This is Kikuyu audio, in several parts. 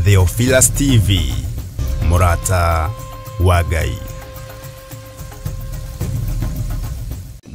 Theophilus TV, mũrata wa Ngai.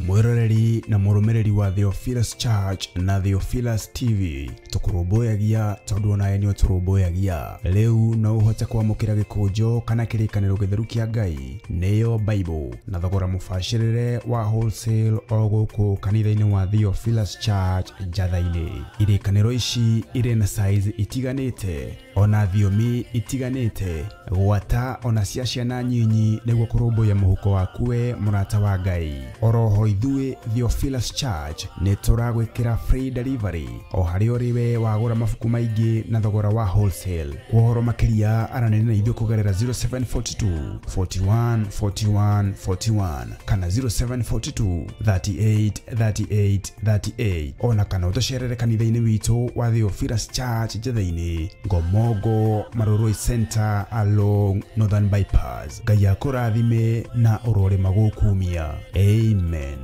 Mwĩroreri na mũrũmĩrĩri wa Theophilus Church na Theophilus TV, tũkũrũmbũyagia tondũ onawe nĩ ũtũrũmbũyagia. Rĩu no ũhote kwamũkĩra gĩkũnjo kana kĩrĩkanĩro gĩtheru kĩa Ngai, nĩyo Bible, na thogora mũbacĩrĩre wa wholesale o gũkũ kanitha-inĩ wa Theophilus Church Njatha-inĩ. Irĩkanĩro ici irĩ na size itiganĩte ona thiomi itiganĩte, gwata ona cia ciana nyinyi, nĩguo kũrũmbũiya mũhuko waku we mũrata wa Ngai. Oroho ithuĩ Theophilus Church nĩ tũragwĩkĩra free delivery o harĩa ũrĩ we wagũra mabuku maingĩ na thogora wa wholesale. Kwa ũhoro makĩria aranĩria na ithuĩ kũgerera 0742 41 41 41 kana 0742 38 38 38, ona kana ũtũcerere kanitha-inĩ witũ wa Theophilus Church Njatha-inĩ, Ngomongo Marurui Center along Northern Bypass. Ngai akũrathime na ũrorĩma gũkumia. Amen.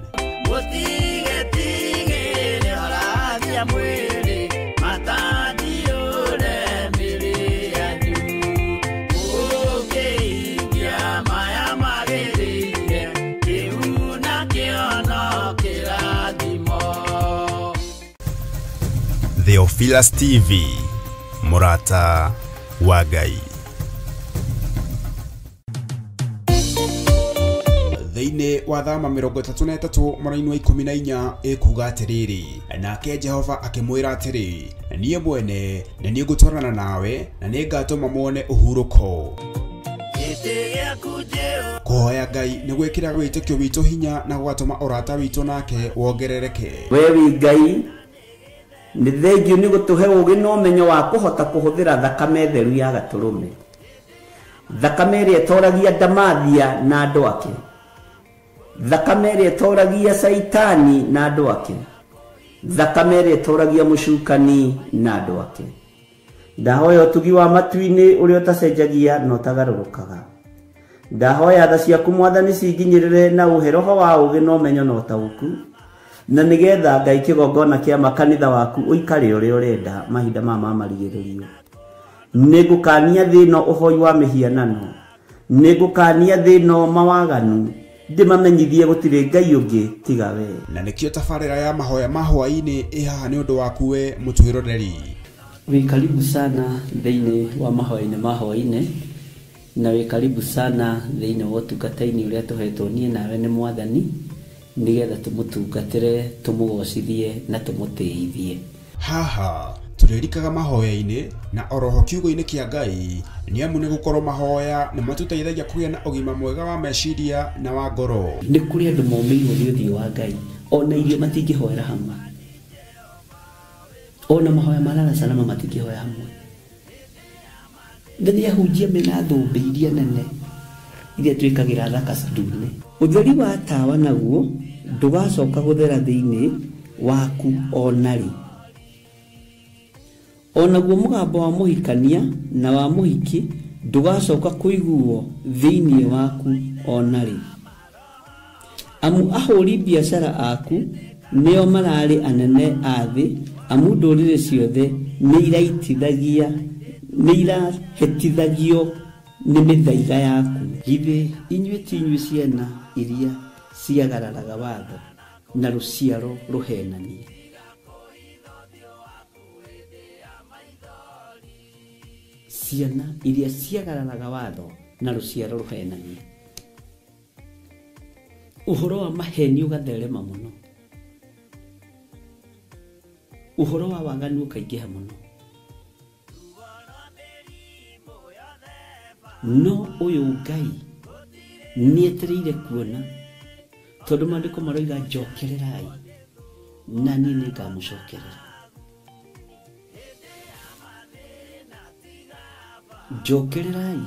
Theophilus TV, mũrata wa Ngai. Thĩinĩ wa Thama 33 mũraini wa 14 ĩkuga atĩrĩrĩ, nake Jehova akĩmwĩra atĩrĩ, niĩ mwene nĩ niĩ ngũtwarana nawe na nĩ ngatũma muone ũhurũko. Kũhoya Ngai nĩ gwĩkĩra wĩtĩkio witũ hinya na gũgatũma ũrata witũ nake wongerereke. We wĩ Ngai, nĩ thengiũ nĩ gũtũhe ũũgĩ na ũmenyo wa kũhota kũhũthĩra thakame theru ya gatũrũme, thakame ĩrĩa ĩtoragia ndamathia na andũ ake, thakame ĩrĩa ĩtoragia caitani na andũ ake, thakame ĩrĩa ĩtoragia mũcukani na andũ ake. Ndahoya ũtugi wa matu-inĩ ũrĩa ũtacenjagia na ũtagarũrũkaga. Ndahoya tha ciaku Mwathani cinginyĩrĩre na ũhe roho wa ũũgĩ na ũmenyo na ũtaũku, na nĩgetha Ngai kĩgongona kĩa makanitha waku ũikare ũrĩa ũrenda mahinda maya ma marigĩrĩrio. Nĩngũkania thĩ ĩno ũhoi wa mĩhianano, nĩngũkania thĩ ĩno mawaganu, ndĩmamenyithie gũtirĩ Ngai ũngĩ tiga we. Na nĩkĩo tabarĩra ya mahoya ma hwaĩ-inĩ ĩ haha nĩ ũndũ waku we mũtwĩroreri. Wĩ karibu sana thĩinĩ wa mahoya-inĩ ma hwaĩ-inĩ, na wĩ karibu sana thĩinĩ wa ũtungata-inĩ ũrĩa tũhetwo niĩ nawe nĩ Mwathani, nĩgetha tũmũtungatĩre, tũmũgocithie na tũmũtĩithie. Haha tũrĩrikaga mahoya-inĩ na oroho kiugo-inĩ kĩa Ngai, nĩ amu nĩ gũkorwo mahoya nĩ matũteithagia kũgĩa na ũgima mwega wa meciria na wa ngoro. Nĩ kũrĩ andũ momĩirwo nĩ ũthiũ wa Ngai, ona irio matingĩhoera hamwe, ona mahoya ma lala salama matingĩhoya hamwe. Na nĩ ahunjia mena thũmbĩ iria nene iria twĩkagĩra thaka ndune. Ũtheri wa tawa naguo ndũgacoka gũthera thĩinĩ waku ona rĩ. Onaguo mũgambo wa mũhikania na wa mũhiki ndũgacoka kũiguo thĩinĩ waku ona rĩ. Amu ahũri biacara aku nĩo mararĩ anene a thĩ, amu ndũrĩrĩ ciothe nĩ irahĩtithagio nĩ mĩthaiga yaku. Githĩ inyuĩ ti inyuĩ ciana iria ciagararaga watho na rũciaro rũhenanie? Ciana iria ciagararaga watho na rũciaro rũhenanie. Ũhoro wa maheni ũgatherema mũno, ũhoro wa waganu ũkaingĩha mũno, no ũyũ Ngai nĩetereire kuona, tondũ maandĩko maroiga njokererai na niĩ nĩngamũcokerera. Njokererai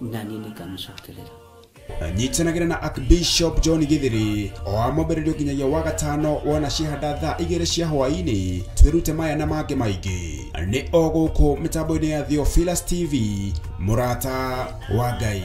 na niĩ nĩngamũcokerera. Nyitanagĩra na Archbishop John Githiri o wa mwambĩrĩrio nginyagia wa gatano wona cihanda thaa 2 cia hwaĩ-inĩ, twĩrute maya na mangĩ maingĩ. Nĩ o gũkũ mĩtambo-inĩ ya Theophilus TV, mũrata wa Ngai.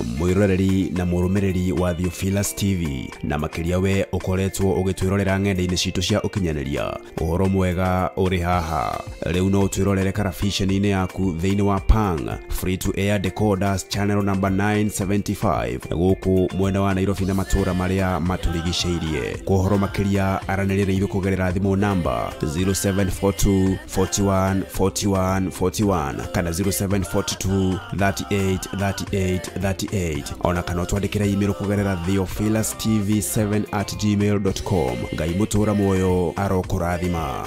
Mwiroreri na murumiriri wa Theophilus TV na makiria we ukoretwo ugitwirorera ng'enda-inĩ citũ cia ũkinyanĩria ũhoro mwega ũrĩ haha rĩu no ũtwĩrorere karabiceni-inĩ yaku thĩinĩ wa Pang free to air decoders channel number 975 gũkũ mwena wa Nairobi na matũra marĩa matũrigicĩirie. Kwa ũhoro makĩria aranĩria na ithuĩ kũgerera thimũ namba 0742 41 41 41 kana 0742 38 38 38 ona kana twandikira email kugerera theophilustv7@gmail.com. Ngai mutura muoyo arokurathima.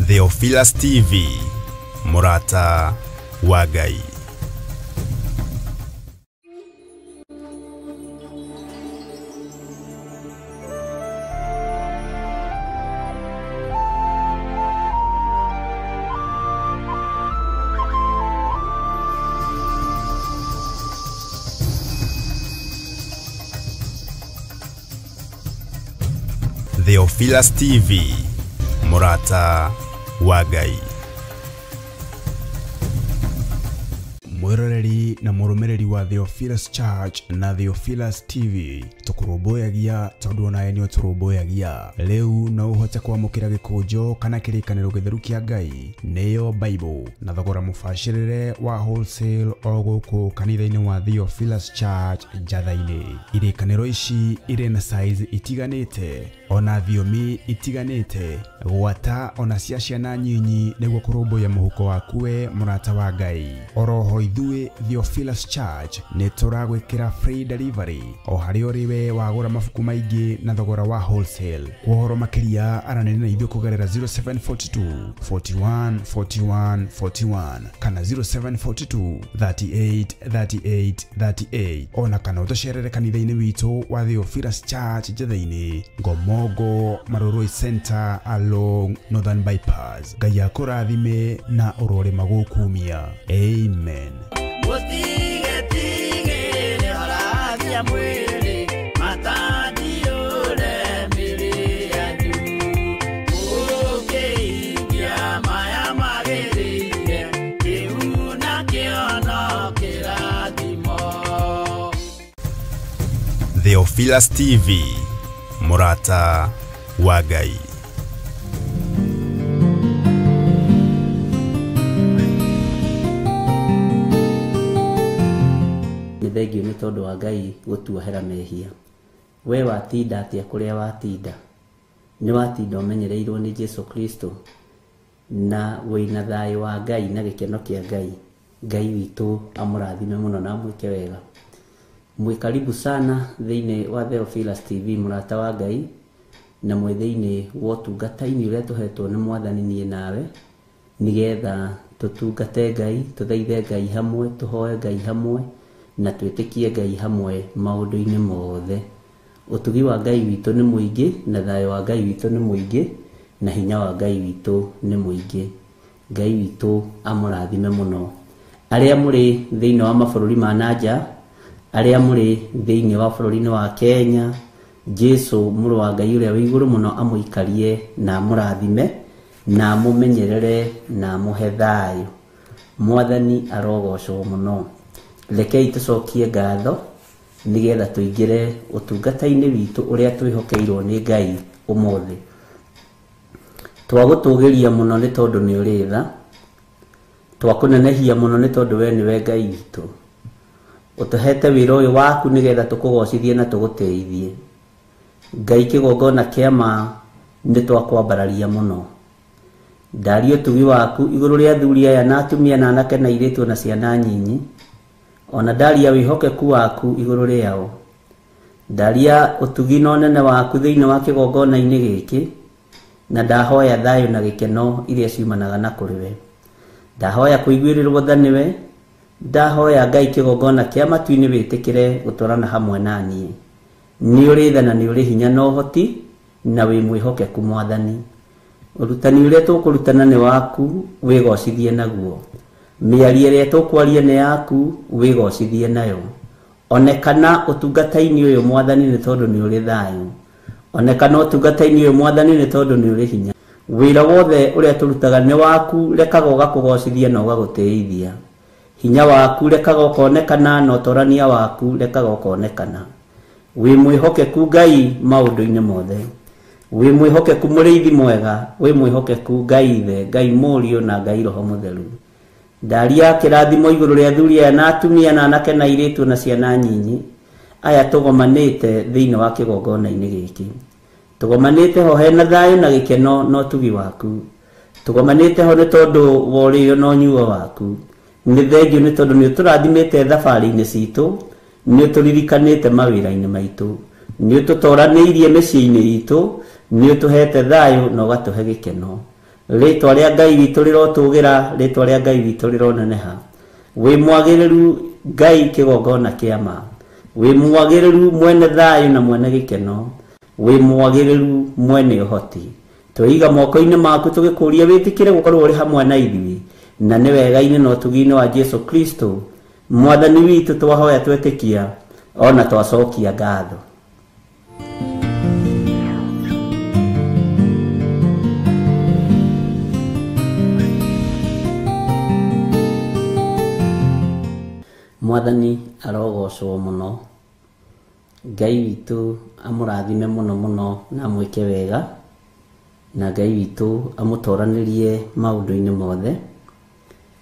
Theophilus TV, Murata wa Ngai. Theophilus TV, Murata wa Ngai. Mwiroreri na murumiriri wa Theophilus Church na Theophilus TV tukurumbuyagia tondu onawe ni uturumbuyagia. Riu no uhote kwamukira gikunjo kana kirikaniro githeru kia Ngai niyo Bible na thogora mubacirire wa wholesale o guku kanitha-ini wa Theophilus Church Njatha-ini. Irikaniro ici iri na size itiganite ona thiomi itiganite gwata ona cia ciana nyinyi niguo kurumbuya muhuko waku we murata wa Ngai. Oroho ithuĩ Theophilus Church nĩ tũragwĩkĩra free delivery o harĩa ũrĩ we wagũra mabuku maingĩ na thogora wa wholesale. Kwa ũhoro makĩria aranĩria na ithuĩ kũgerera 0742 41 41 41 kana 0742 38 38 38 ona kana ũtũcerere kanitha-inĩ witũ wa Theophilus Church Njatha-inĩ, Ngomongo Marurui Center along Northern Bypass. Ngai akũrathime na ũrore magũkumia. Amen. Theophilus TV, Murata wa Ngai. Thengio nĩ tondũ wa Ngai gũtuohera mehia. We watinda atĩa kũrĩa watinda? Nĩ watinda ũmenyereirwo nĩ Jesu Kristo na wĩna thayũ wa Ngai na gĩkeno kĩa Ngai. Ngai witũ amũrathime mũno na amwĩke wega. Mwĩ karibu sana thĩinĩ wa Theophilus TV, mũrata wa Ngai, na mwĩ thĩinĩ wa ũtungata-inĩ ũrĩa tũhetwo nĩ Mwathani niĩ nawe, nĩgetha tũtungate Ngai, tũthaithe Ngai hamwe, tũhoe Ngai hamwe, na twĩtĩkie Ngai hamwe maũndũ-inĩ mothe. Ũtugi wa Ngai witũ nĩ mũingĩ, na thayũ wa Ngai witũ nĩ mũingĩ, na hinya wa Ngai witũ nĩ mũingĩ. Ngai witũ amũrathime mũno. Arĩa mũrĩ thĩinĩ wa mabũrũri ma nanja, arĩa mũrĩ thĩinĩ wa bũrũri-inĩ wa Kenya, Jesu mũrũ wa Ngai ũrĩa wĩ igũrũ mũno amũikarie na amũrathime na amũmenyerere na amũhe thayũ. Mwathani arogocwo mũno. Rekei tũcokie ngatho nĩgetha tũingĩre ũtungata-inĩ witũ ũrĩa twĩhokeirwo nĩ Ngai ũmũthĩ. Twagũtũgĩria mũno nĩ tondũ nĩ ũrĩ tha, twakũnenehia mũno nĩ tondũ we nĩwe Ngai witũ. Ũtũhete wĩra ũyũ waku nĩgetha tũkũgocithie na tũgũtĩithie. Ngai kĩgongona kĩa ma nĩ twakwambararia mũno. Ndaria ũtugi waku igũrũ rĩa athuri aya na atumia na anake na airĩtu na ciana nyinyi, ona ndaria wĩhokeku waku igũrũ rĩao. Ndaria ũtugi na ũnene waku thĩinĩ wa kĩgongona-inĩ gĩkĩ, na ndahoya thayũ na gĩkeno iria ciumanaga na kũrĩ we. Ndahoya kũiguĩrĩrwo tha nĩwe, ndahoya Ngai kĩgongona kĩa matu-inĩ wĩtĩkĩre gũtwarana hamwe na niĩ. Nĩ ũrĩ tha na nĩ ũrĩ hinya na ũhoti, na wĩ mwĩhokeku Mwathani. Ũrutani ũrĩa tũkũrutana nĩ waku, wĩgocithie naguo. Mĩario ĩrĩa tũkwaria nĩ yaku, wĩgocithie nayo. Onekana ũtungata-inĩ ũyũ Mwathani nĩ tondũ nĩ ũrĩ thayũ. Onekana ũtungata-inĩ ũyũ Mwathani nĩ tondũ nĩ ũrĩ hinya. Wĩra wothe ũrĩa tũrutaga nĩ waku, rekaga ũgakũgocithia na ũgagũtĩithia. Hinya waku rekaga ũkonekana na ũtorania waku rekaga ũkonekana. Wĩ mwĩhokeku Ngai maũndũ-inĩ mothe. Wĩ mwĩhokeku mũrĩithi mwega, wĩ mwĩhokeku Ngai Ithe, Ngai Mũriũ na Ngai Roho Mũtheru. Ndaria kĩrathimo igũrũ rĩa athuri aya na atumia na anake na airĩtu na ciana nyinyi, aya tũgomanĩte thĩinĩ wa kĩgongona-inĩ gĩkĩ. Tũgomanĩte ho hena thayũ na gĩkeno na ũtugi waku. Tũgomanĩte ho nĩ tondũ wa ũrĩo na ũnyuo waku. Nĩ thengio nĩ tondũ nĩ ũtũrathimĩte thabarĩ-inĩ citũ, nĩ ũtũririkanĩte mawĩra-inĩ maitũ, nĩ ũtũtoranĩirie mĩciĩ-inĩ itũ, nĩ ũtũhete thayũ na ũgatũhe gĩkeno. Rĩtwa rĩa Ngai witũ rĩrotũgĩra, rĩtwa rĩa Ngai witũ rĩroneneha. Wĩ mwagĩrĩru Ngai kĩgongona kĩa ma. Wĩ mwagĩrĩru mwene thayũ na mwene gĩkeno. Wĩ mwagĩrĩru mwene ũhoti. Twĩiga moko-inĩ maku tũgĩkũria wĩtĩkĩre gũkorwo ũrĩ hamwe na ithuĩ, na nĩ wega-inĩ na ũtugi-inĩ wa Jesu Kristo Mwathani witũ twahoya twetĩkia ona twacokia ngatho. Mwathani arogocwo mũno. Ngai witũ amũrathime mũno mũno na amwĩke wega, na Ngai witũ amũtoranĩrie maũndũ-inĩ mothe,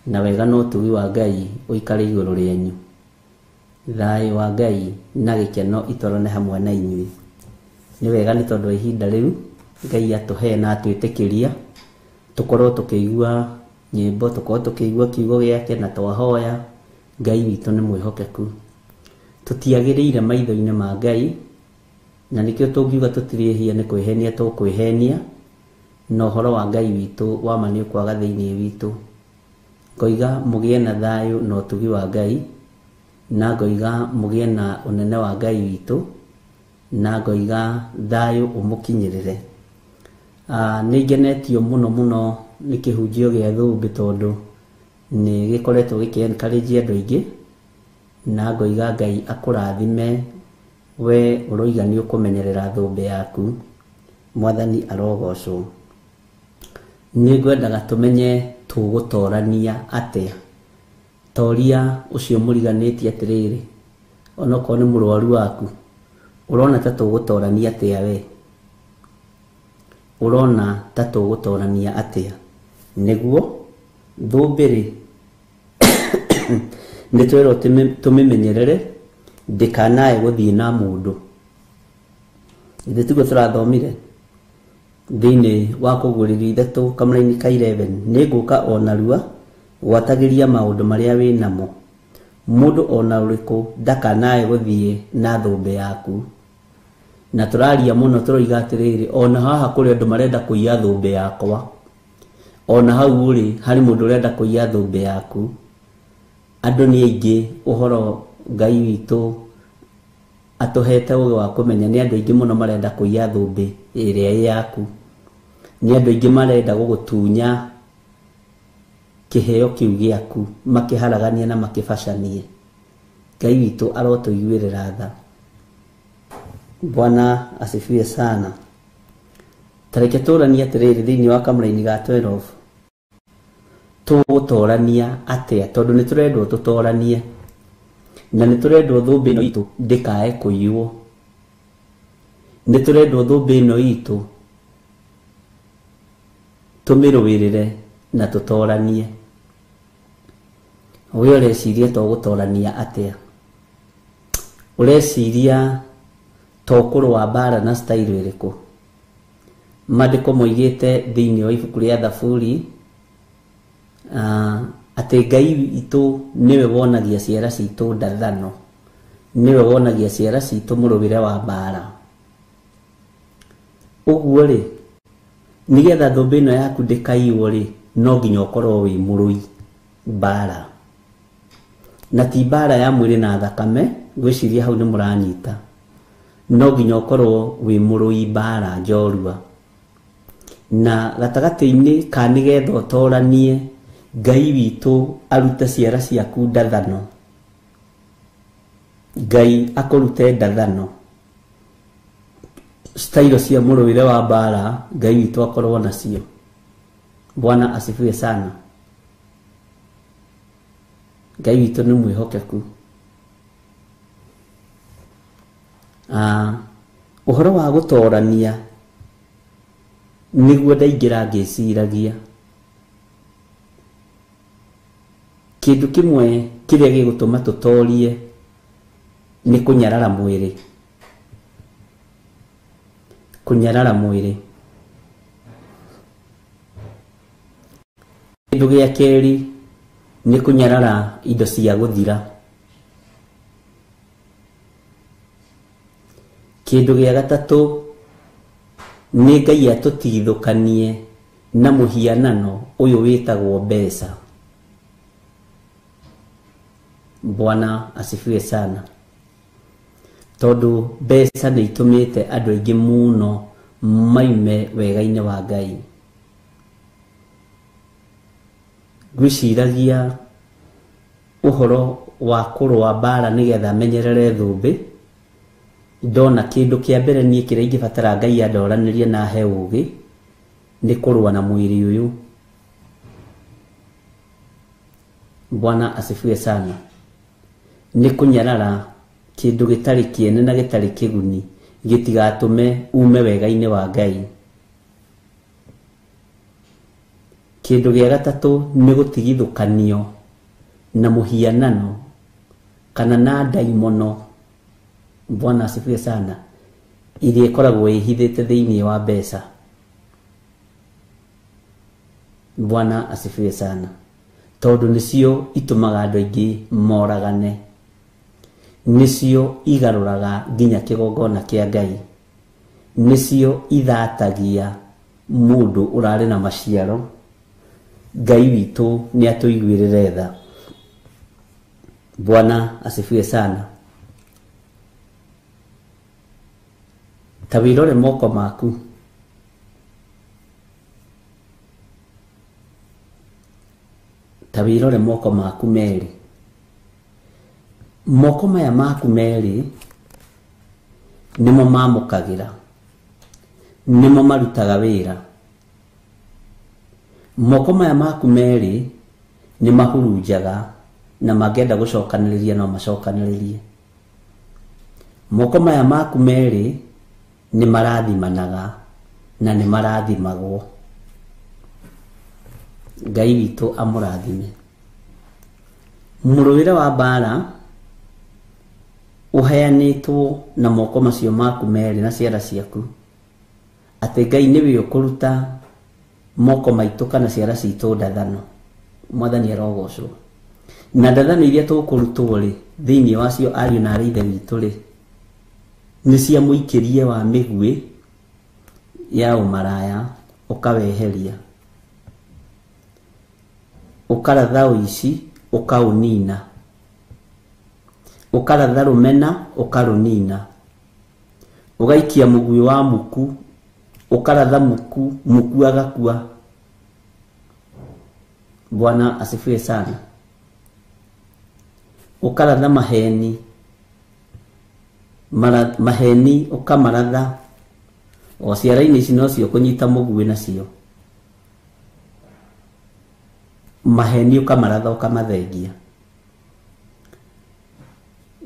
na wega na ũtugi wa Ngai ũikare igũrũ rĩanyu. Thayũ wa Ngai na gĩkeno itwarane hamwe na inyuĩ. Nĩ wega nĩ tondũ wa ihinda rĩu Ngai atũhe na atwĩtĩkĩria tũkorwo tũkĩigua nyĩmbo, tũkorwo tũkĩigua kiugo gĩake na twahoya. Ngai witũ nĩ mwĩhokeku. Tũtiagĩrĩire maitho-inĩ ma Ngai, na nĩkĩo tũngiuga tũtirĩhia nĩ kwĩhenia tũkwĩhenia, na ũhoro wa Ngai witũ wa ma nĩ ũkwaga thĩinĩ witũ. Ngoiga mũgĩe na thayũ na ũtugi wa Ngai, na ngoiga mũgĩe na ũnene wa Ngai witũ, na ngoiga thayũ ũmũkinyĩrĩre. Nĩ ngenetio mũno mũno nĩ kĩhunjio gĩa thũmbĩ tondũ nĩ gĩkoretwo gĩkĩ encourage andũ aingĩ, na ngoiga Ngai akũrathime we ũroiga nĩ ũkũmenyerera thũmbĩ yaku. Mwathani arogocwo. Nĩ ngwendaga tũmenye tũgũtorania atĩa. Toria ũcio mũriganĩtie atĩrĩrĩ, onokorwo nĩ mũrwaru waku, ũrona ta tũgũtorania atĩa we? Ũrona ta tũgũtorania atĩa? Nĩguo thũmbĩ rĩ, nĩ twerwo tũmĩmenyerere, Ndĩkanae gũthiĩ na mũndũ. Ithuĩ tiguo tũrathomire thĩinĩ wa kũguũrĩrio 3 kamũraini ka 11, nĩngũka o narua gwatagĩria maũndũ marĩa wĩ namo. Mũndũ ona ũrĩkũ ndakanae gũthiĩ na thũmbĩ yaku. Na tũraria mũno tũroiga atĩrĩrĩ, ona haha kũrĩ andũ marenda kũiya thũmbĩ yakwa. Ona hau rĩ, harĩ mũndũ ũrenda kũiya thũmbĩ yaku. Andũ nĩ aingĩ, ũhoro Ngai witũ atũhete ũgĩ wa kũmenya nĩ andũ aingĩ mũno marenda kũiya thũmbĩ ĩrĩa ĩ yaku. Nĩ andũ aingĩ marenda gũgũtunya kĩheo kĩu gĩaku, makĩharagania na makĩbacanie. Ngai witũ arotũiguĩrĩra tha. Bwana asifiwe sana. Tareke tũranie atĩrĩrĩ thĩinĩ wa kamũraini ga 12. Tũgũtorania atĩa? Tondũ nĩ tũrendwo tũtoranie. Na nĩ tũrendwo thũmbĩ ĩno itũ ndĩkae kũiywo. Nĩ tũrendwo thũmbĩ ĩno itũ tũmĩrũĩrĩre na tũtoranie. We ũreciria to gũtorania atĩa? Ũreciria to kũrũa mbara na style ĩrĩkũ? Maandĩko moigĩte thĩinĩ wa ibuku rĩa Thaburi atĩ Ngai witũ nĩwe wonagia ciara citũ ndathano, nĩwe wonagia ciara citũ mũrũĩre wa mbara. Ũguo rĩ, nĩgetha thũmbĩ ĩno yaku ndĩkaiywo rĩ, no nginya ũkorwo wĩ mũrũi mbara. Na ti mbara ya mwĩrĩ na thakame, ngwĩciria hau nĩ mũranyita. No nginya ũkorwo wĩ mũrũi mbara njorua. Na gatagatĩ-inĩ ka nĩgetha ũtoranie, Ngai witũ arute ciara ciaku ndathano. Ngai akũrute ndathano. Style cia mũrũĩre wa mbara Ngai witũ akorwo nacio. Bwana asifiwe sana. Ngai witũ nĩ mwĩhokeku. Ũhoro wa gũtorania nĩguo ndaingĩra ngĩciragia. Kĩndũ kĩmwe kĩrĩa gĩgũtũma tũtorie nĩ kũnyarara mwĩrĩ. Kũnyarara mwĩrĩ. Kĩndũ gĩa kerĩ nĩ kũnyarara indo cia gũthira. Kĩndũ gĩa gatatũ nĩ Ngai atũtigithũkanie na mũhianano ũyũ wĩtagwo mbeca. Bwana asifiwe sana. Tondũ mbeca nĩ itũmĩte andũ aingĩ mũno maume wega-inĩ wa Ngai. Ngwĩciragia ũhoro wa kũrũa mbara nĩgetha menyerere thũmbĩ. Ndona kĩndũ kĩa mbere niĩ kĩrĩa ingĩbatara Ngai andoranĩrie na he ũgĩ nĩ kũrũa na mwĩrĩ ũyũ. Bwana asifiwe sana. Nĩ kũnyarara kĩndũ gĩtarĩ kĩene na gĩtarĩ kĩguni gĩtigatũme ume wega-inĩ wa Ngai. Kĩndũ gĩa gatatũ nĩ gũtigithũkanio na mũhianano kana na ndaimono. Bwana asifiwe sana. Iria ĩkoragwo ĩhithĩte thĩinĩ wa mbeca. Bwana asifiwe sana. Tondũ nĩcio itũmaga andũ aingĩ moragane. Nĩcio igarũraga nginya kĩgongona kĩa Ngai. Nĩcio ithatagia mũndũ ũrarĩ na maciaro. Ngai witũ nĩ atũiguĩrĩre tha. Bwana asifiwe sana. Ta wĩrore moko maku. Ta wĩrore moko maku merĩ. Moko maya maku merĩ nĩmo mamũkagĩra, nĩmo marutaga wĩra. Moko maya maku merĩ nĩ mahurunjaga na mangĩenda gũcokanĩrĩria no macokanĩrĩrie. Moko maya maku merĩ nĩ marathimanaga na nĩ marathimagwo. Ngai witũ amũrathime. Mũrũĩre wa mbara Ũheanĩtwo na moko macio maku merĩ na ciara ciaku. Atĩ Ngai nĩwe ũkũruta moko maitũ kana ciara citũ ndathano. Mwathani arogocwo. Na ndathano iria tũkũrutwo rĩ, thĩinĩ wacio ariũ na arĩ ithe witũ rĩ, nĩ cia mũikĩrie wa mĩguĩ ya ũmaraya ũkaweheria. Ũkaratha ũici ũkaũnina. Ũkaratha rũmena ũkarũnina. Ũgaikia mũguĩ wa muku, ũkaratha muku, muku agakua. Bwana asifiwe sana. Ũkaratha maheni, maheni ũkamaratha. O ciara-inĩ ici nocio kũnyita mũguĩ nacio. Maheni ũkamaratha ũkamathengia.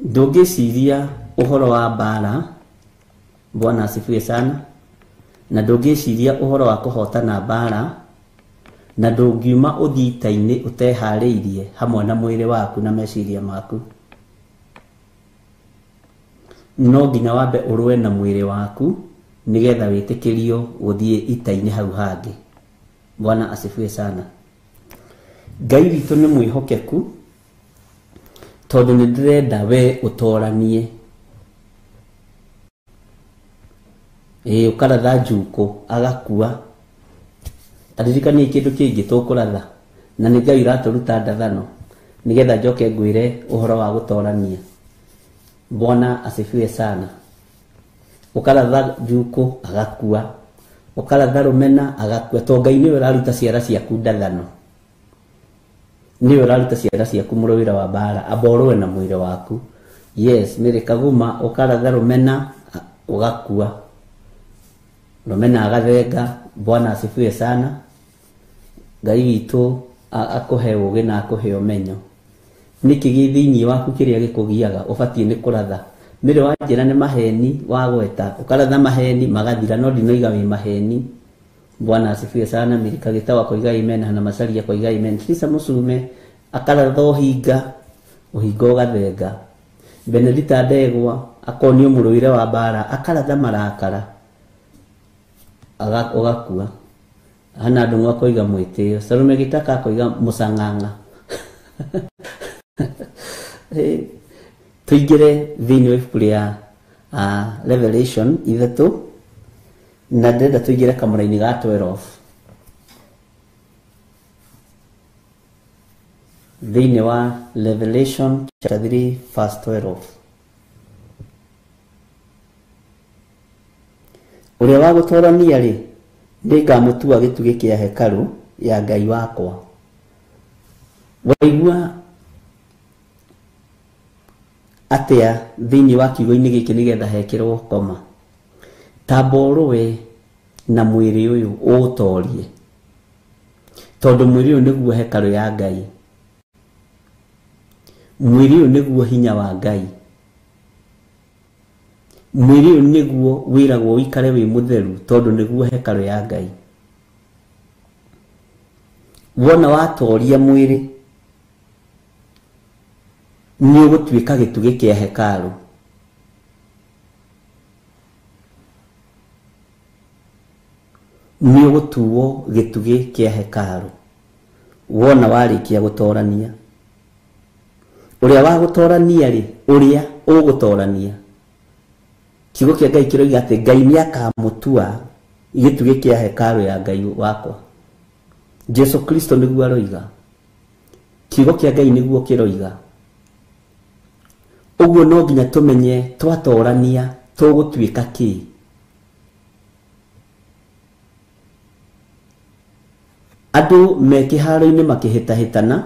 Ndũngĩciria ũhoro wa mbara, Bwana asifiwe sana, na ndũngĩciria ũhoro wa kũhotana mbara, na ndũngiuma ũthiĩ ita-inĩ ũteharĩirie hamwe na mwĩrĩ waku na meciria maku. No nginya wambe ũrũe na mwĩrĩ waku nĩgetha wĩtĩkĩrio gũthiĩ ita-inĩ hau hangĩ. Bwana asifiwe sana. Ngai witũ nĩ mwĩhokeku tondũ nĩ ndĩrenda we ũtoranie. Ĩĩ ũkaratha njukũ agakua. Taririkania kĩndũ kĩngĩ tũkũratha na nĩ Ngai ũratũruta ndathano nĩgetha njoke ngwĩre ũhoro wa gũtorania. Bwana asifiwe sana. Ũkaratha njukũ agakua, ũkaratha rũmena agakua, to Ngai nĩwe ũraruta ciara ciaku ndathano. Nĩwe ũraruta ciara ciaku mũrũĩra wa mbara, amba ũrũe na mwĩrĩ waku. Yes, Mary Kaguma ũkaratha rũmena ũgakua. Rũmena agathenga. Bwana asifiwe sana. Ngai witũ akũhe ũũgĩ na akũhe ũmenyo. Nĩkĩ gĩ thĩinĩ waku kĩrĩa gĩkũgiaga ũbatiĩ nĩ kũratha? Mĩrĩ wa njĩra nĩ maheni wagweta, ũkaratha maheni magathira, no ndinoiga wĩ maheni. Bwana asifiwe sana. Mary Kagĩta akoiga amen, Hana Macharia akoiga amen. Teresa Mũcume akaratha ũhinga, ũhinga ũgathenga. Benedita Ndegwa akonio mũrũĩre wa mbara, akaratha marakara ũgakua. Hana Ndung'u akoiga mwĩtĩo, Salome Gĩtaka akoiga mũcang'ang'a. Tũingĩre thĩinĩ wa ibuku rĩa Revelation 3 na ndĩrenda tũingĩre kamũra-inĩ ga 12. Thĩinĩ wa Revelation chapter 3 verse 12. Ũrĩa wa gũtorania rĩ, nĩngamũtua gĩtugĩ kĩa hekarũ ya Ngai wakwa. Waigua atĩa thĩinĩ wa kiugo-inĩ gĩkĩ nĩgetha hekĩrwo koma? Tamba ũrũe na mwĩrĩ ũyũ ũũtorie, tondũ mwĩrĩ ũyũ nĩguo hekarũ ya Ngai. Mwĩrĩ ũyũ nĩguo hinya wa Ngai. Mwĩrĩ ũyũ nĩguo wĩragwo ũikare wĩ mũtheru tondũ nĩguo hekarũ ya Ngai. Wona watoria mwĩrĩ nĩ ũgũtuĩka gĩtugĩ kĩa hekarũ. Nĩ ũgũtuo gĩtugĩ kĩa hekarũ wona warĩkia gũtorania. Ũrĩa wa gũtorania rĩ, ũrĩa ũgũtorania, kiugo kĩa Ngai kĩroiga atĩ Ngai nĩakamũtua gĩtugĩ kĩa hekarũ ya Ngai wakwa. Jesu Kristo nĩguo aroiga. Kiugo kĩa Ngai nĩguo kĩroiga. Ũguo no nginya tũmenye twatorania tũgũtuĩka kĩ. Andũ me kĩharo-inĩ makĩhĩtahĩtana,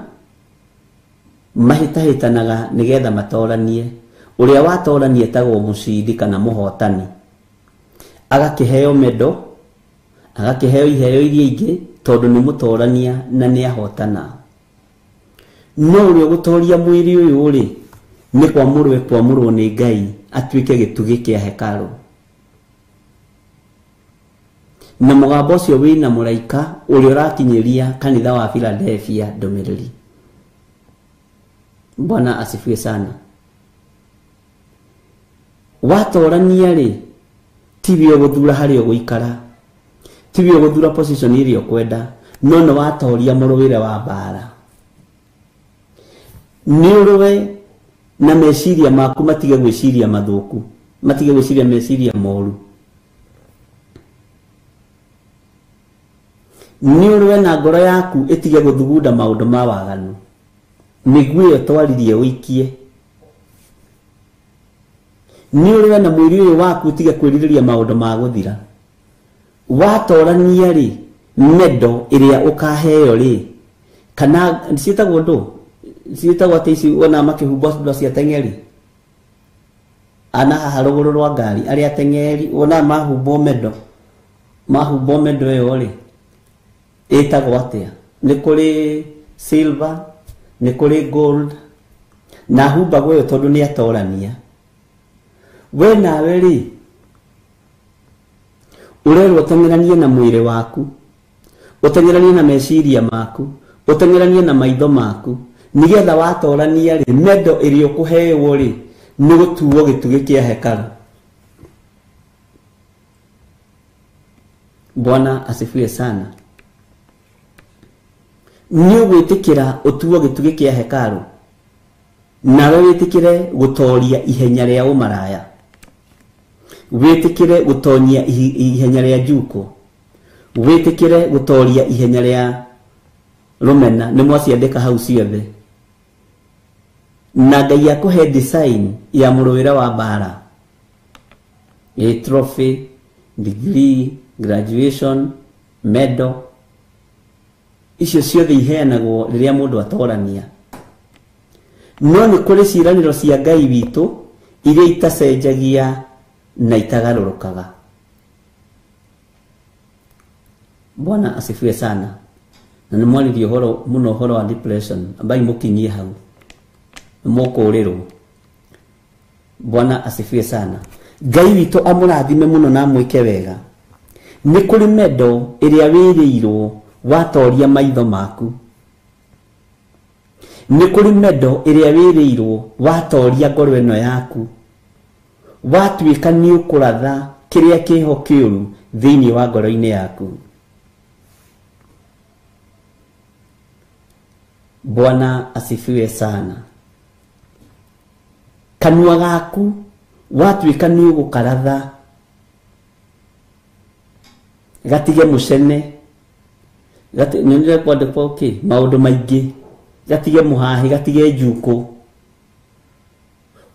mahĩtahĩtanaga nĩgetha matoranie. Ũrĩa watorania etagwo mũcindi kana mũhotani. Agakĩheo mendo, agakĩheo iheo iria ingĩ tondũ nĩ mũtorania na nĩ ahotana. No ũrĩa ũgũtoria mwĩrĩ ũyũ rĩ, nĩ kwamũrwo ekwamũrwo nĩ Ngai atuĩke gĩtugĩ kĩa hekarũ. Na mũgambo ũcio wĩna mũraika ũrĩa ũrakinyĩria kanitha wa Philadelphia ndũmĩrĩri. Bwana asifiwe sana. Watorania rĩ, tiwe ũgũthura harĩa ũgũikara, tiwe ũgũthura position ĩrĩa ũkwenda, no nĩ watoria mũrũĩre wa mbara. Nĩ ũrũe na meciria maku matige gwĩciria mathũku, matige gwĩciria meciria moru. Nĩ ũrũe na ngoro yaku ĩtige gũthugunda maũndũ ma waganu, mĩguĩ ĩyo twaririe ũikie. Nĩ ũrũe na mwĩrĩ ũyũ waku ũtige kwĩrirĩria maũndũ ma gũthira. Watorania rĩ, mendo ĩrĩa ũkaheo rĩ, kana ciĩtagwo ndũ, ciĩtagwo atĩ ici wona makĩhumbwo andũ acio ateng'eri ana haha rũgũrũ rwa ngari, arĩa ateng'eri wona mahumbwo mendo, mahumbwo mendo ĩyo rĩ, ĩtagwo atĩa? Nĩ kũrĩ silver, nĩ kũrĩ gold, na humbagwo ĩyo tondũ nĩ atorania. We nawe rĩ, ũrerwo ũteng'eranie na mwĩrĩ waku, ũteng'eranie na meciria maku, ũteng'eranie na maitho maku, nĩgetha watorania rĩ, mendo ĩrĩa ũkũheo rĩ, nĩ gũtuo gĩtugĩ kĩa hekarũ. Bwana asifiwe sana. Nĩ ũgwĩtĩkĩra ũtuo gĩtugĩ kĩa hekarũ, nawe wĩtĩkĩre gũtoria ihenya rĩa ũmaraya, wĩtĩkĩre gũtoria ihenya rĩa njuko, wĩtĩkĩre gũtoria ihenya rĩa rũmena. Nĩ mwaciandĩka hau ciothe. Na Ngai akũhe design ya mũrũĩre wa mbara, a trophy, degree, graduation, medal, icio ciothe iheanagwo rĩrĩa mũndũ atorania. No nĩ kũrĩ ciĩranĩro cia Ngai witũ iria itacenjagia na itagarũrũkaga. Bwana asifiwe sana. Na nĩ mwaririe ũhoro mũno, ũhoro wa depression, ambai mũkinyie hau mũkũrĩrwo. Bwana asifiwe sana. Ngai witũ amũrathime mũno na amwĩke wega. Nĩ kũrĩ mendo ĩrĩa wĩrĩirwo watoria maitho maku. Nĩ kũrĩ mendo ĩrĩa wĩrĩirwo watoria ngoro ĩno yaku, watuĩka nĩ ũkũratha kĩrĩa kĩho kĩũru thĩinĩ wa ngoro-inĩ yaku. Bwana asifiwe sana. Kanua gaku watuĩka nĩ ũgũkaratha gatige mũcene, nyonire kwandĩkwo kĩ maũndũ maingĩ, gatige mũhahi, gatige njukũ.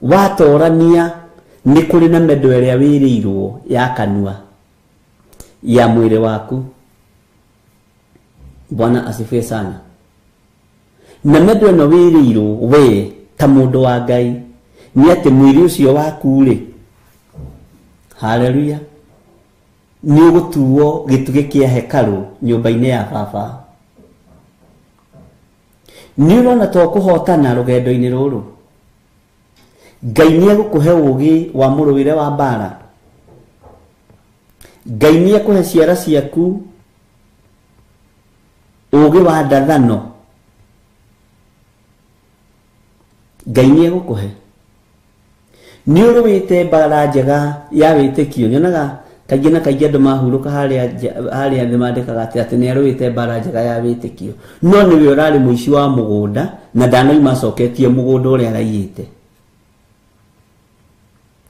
Watorania nĩ kũrĩ na mendo ĩrĩa wĩrĩirwo ya kanua ya mwĩrĩ waku. Bwana asifiwe sana. Na mendo ĩno wĩrĩirwo we ta mũndũ wa Ngai nĩ atĩ mwĩrĩ ũcio waku rĩ, haleluya, nĩ ũgũtuo gĩtugĩ kĩa hekarũ nyũmba-inĩ ya baba. Nĩ ũrona to kũhotana rũgendo-inĩ rũrũ, Ngai nĩ egũkũhe ũũgĩ wa mũrũĩre wa mbara. Ngai nĩ ekũhe ciara ciaku ũũgĩ wa ndathano. Ngai nĩ egũkũhe. Nĩ ũrũĩte mbara njega ya wĩtĩkio. Nyonaga kaingĩ na kaingĩ andũ mahurũka harĩa thĩ mandĩkaga atĩ nĩ arũĩte mbara njega ya wĩtĩkio, no nĩwe ũrarĩ mũici wa mũgũnda na ndanoima acoketie mũgũnda ũrĩa araiyĩte.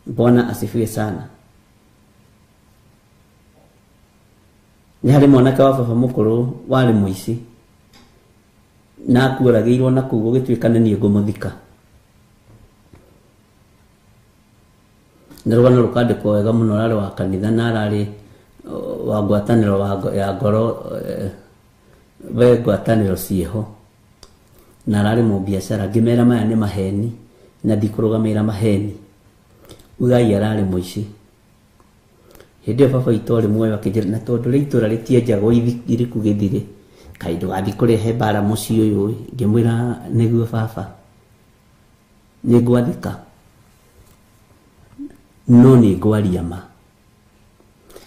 Bwana asifiwe sana. Nĩ harĩ mwanake wa baba mũkũrũ warĩ mũici na akuoragĩirwo na kũu gũgĩtuĩka nĩ niĩ ngũmũthika. Na rũgano rũkandĩkwo wega mũno, ararĩ wa kanitha na ararĩ wa ngwatanĩro ya ngoro, we ngwatanĩro ciĩho, na ararĩ mũbiacara. Ngĩmera maya nĩ maheni na ndikũrũgamĩrĩra maheni, ugai ararĩ mũici. Hĩndĩ ĩyo baba witũ arĩ muoyo akĩnjĩra, na tondũ rĩ itũra rĩtienjagwo iriku gĩthirĩ, kaĩ ndũgathiĩ kũrehe mbara mũciĩ ũyũ ĩ. Ngĩmwĩra nĩguo baba, nĩngwathĩka, no nĩ ngwaria ma.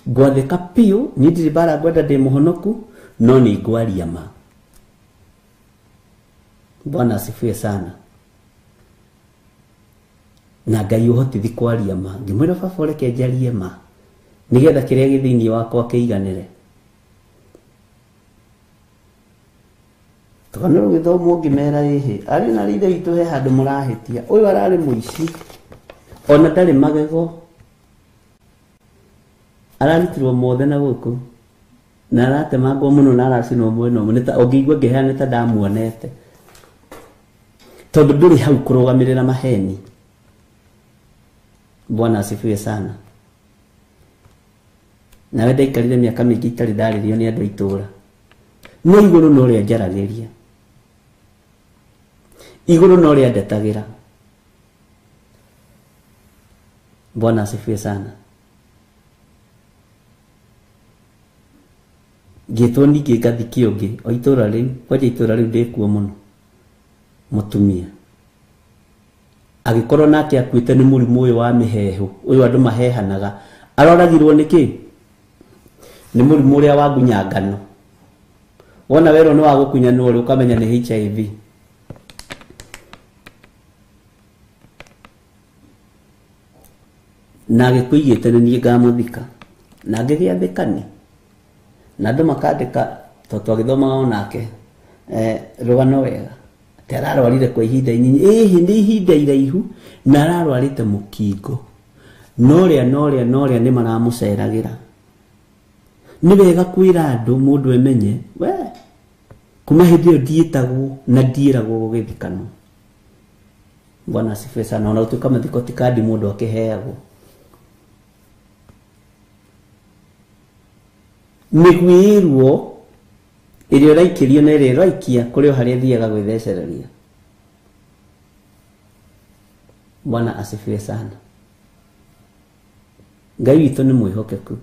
Ngwathĩka biũ, niĩ ndirĩ mbara ngwenda, ndĩ mũhonoku, no nĩ ngwaria ma. Bwana asifiwe sana. Na Ngai ũhotithi kwaria ma. Ngĩmwĩra baba ũreke njarie ma nĩgetha kĩrĩa gĩ thĩinĩ wakwa kĩiganĩre. Tũgano rũgĩthomwo ngĩmera ĩhĩ arĩ na ithe witũ he handũ mũrahĩtia, ũyũ ararĩ mũici ona ndarĩ magego, ararutirwo mothe na gũkũ na aratemangwo mũno na aracinwo mwena ũmwe, nĩ ta ũngĩigua ngĩheana nĩ ta ndamuonete, tondũ ndũrĩ hau kũrũgamĩrĩra maheni. Bwana asifiwe sana. Nawe ndaikarire mĩaka mĩingĩ itarĩ ndarĩrio nĩ andũ a itũũra, no igũrũ no rĩa njaragĩria, igũrũ no rĩa ndetagĩra. Bwana asifiwe sana. Ngĩtwo ningĩ ngathikio ũngĩ o itũũra rĩu, kwanja itũũra rĩu ndĩkuo mũno, mũtumia agĩkorwo nake akuĩte nĩ mũrimũ ũyũ wa mĩheehũ ũyũ andũ mahehanaga. Aroragirwo nĩkĩ? Nĩ mũrimũ ũrĩa wa ngunyangano. Wona werwo nĩ wa gũkunyanwo rĩ, ũkamenya nĩ HIV. Na agĩkũigĩte nĩ niĩ ngamũthika, na ngĩgĩathĩkani na andũ makandĩka tondũ twagĩthomaga onake rũgano wega atĩ ararwarire kwa ihinda inyinyi, ĩhĩ nĩ ihinda iraihu, na ararwarĩte mũkingo, norĩa norĩa norĩa nĩ maramũceragĩra. Nĩ wega kwĩra andũ mũndũ emenye we kuma hĩndĩ ĩyo ndiĩtagwo na ndiĩragwo gũgĩthikanwo. Bwana asifiwe sana. Ona gũtuĩka mathiko ti kandi mũndũ akĩheagwo. Mĩguĩrwo ĩrĩa ũraikĩrio na ĩrĩa ĩraikia kũrĩ o harĩa ĩthiaga gwĩthecereria. Bwana asifiwe sana. Ngai witũ nĩ mwĩhokeku.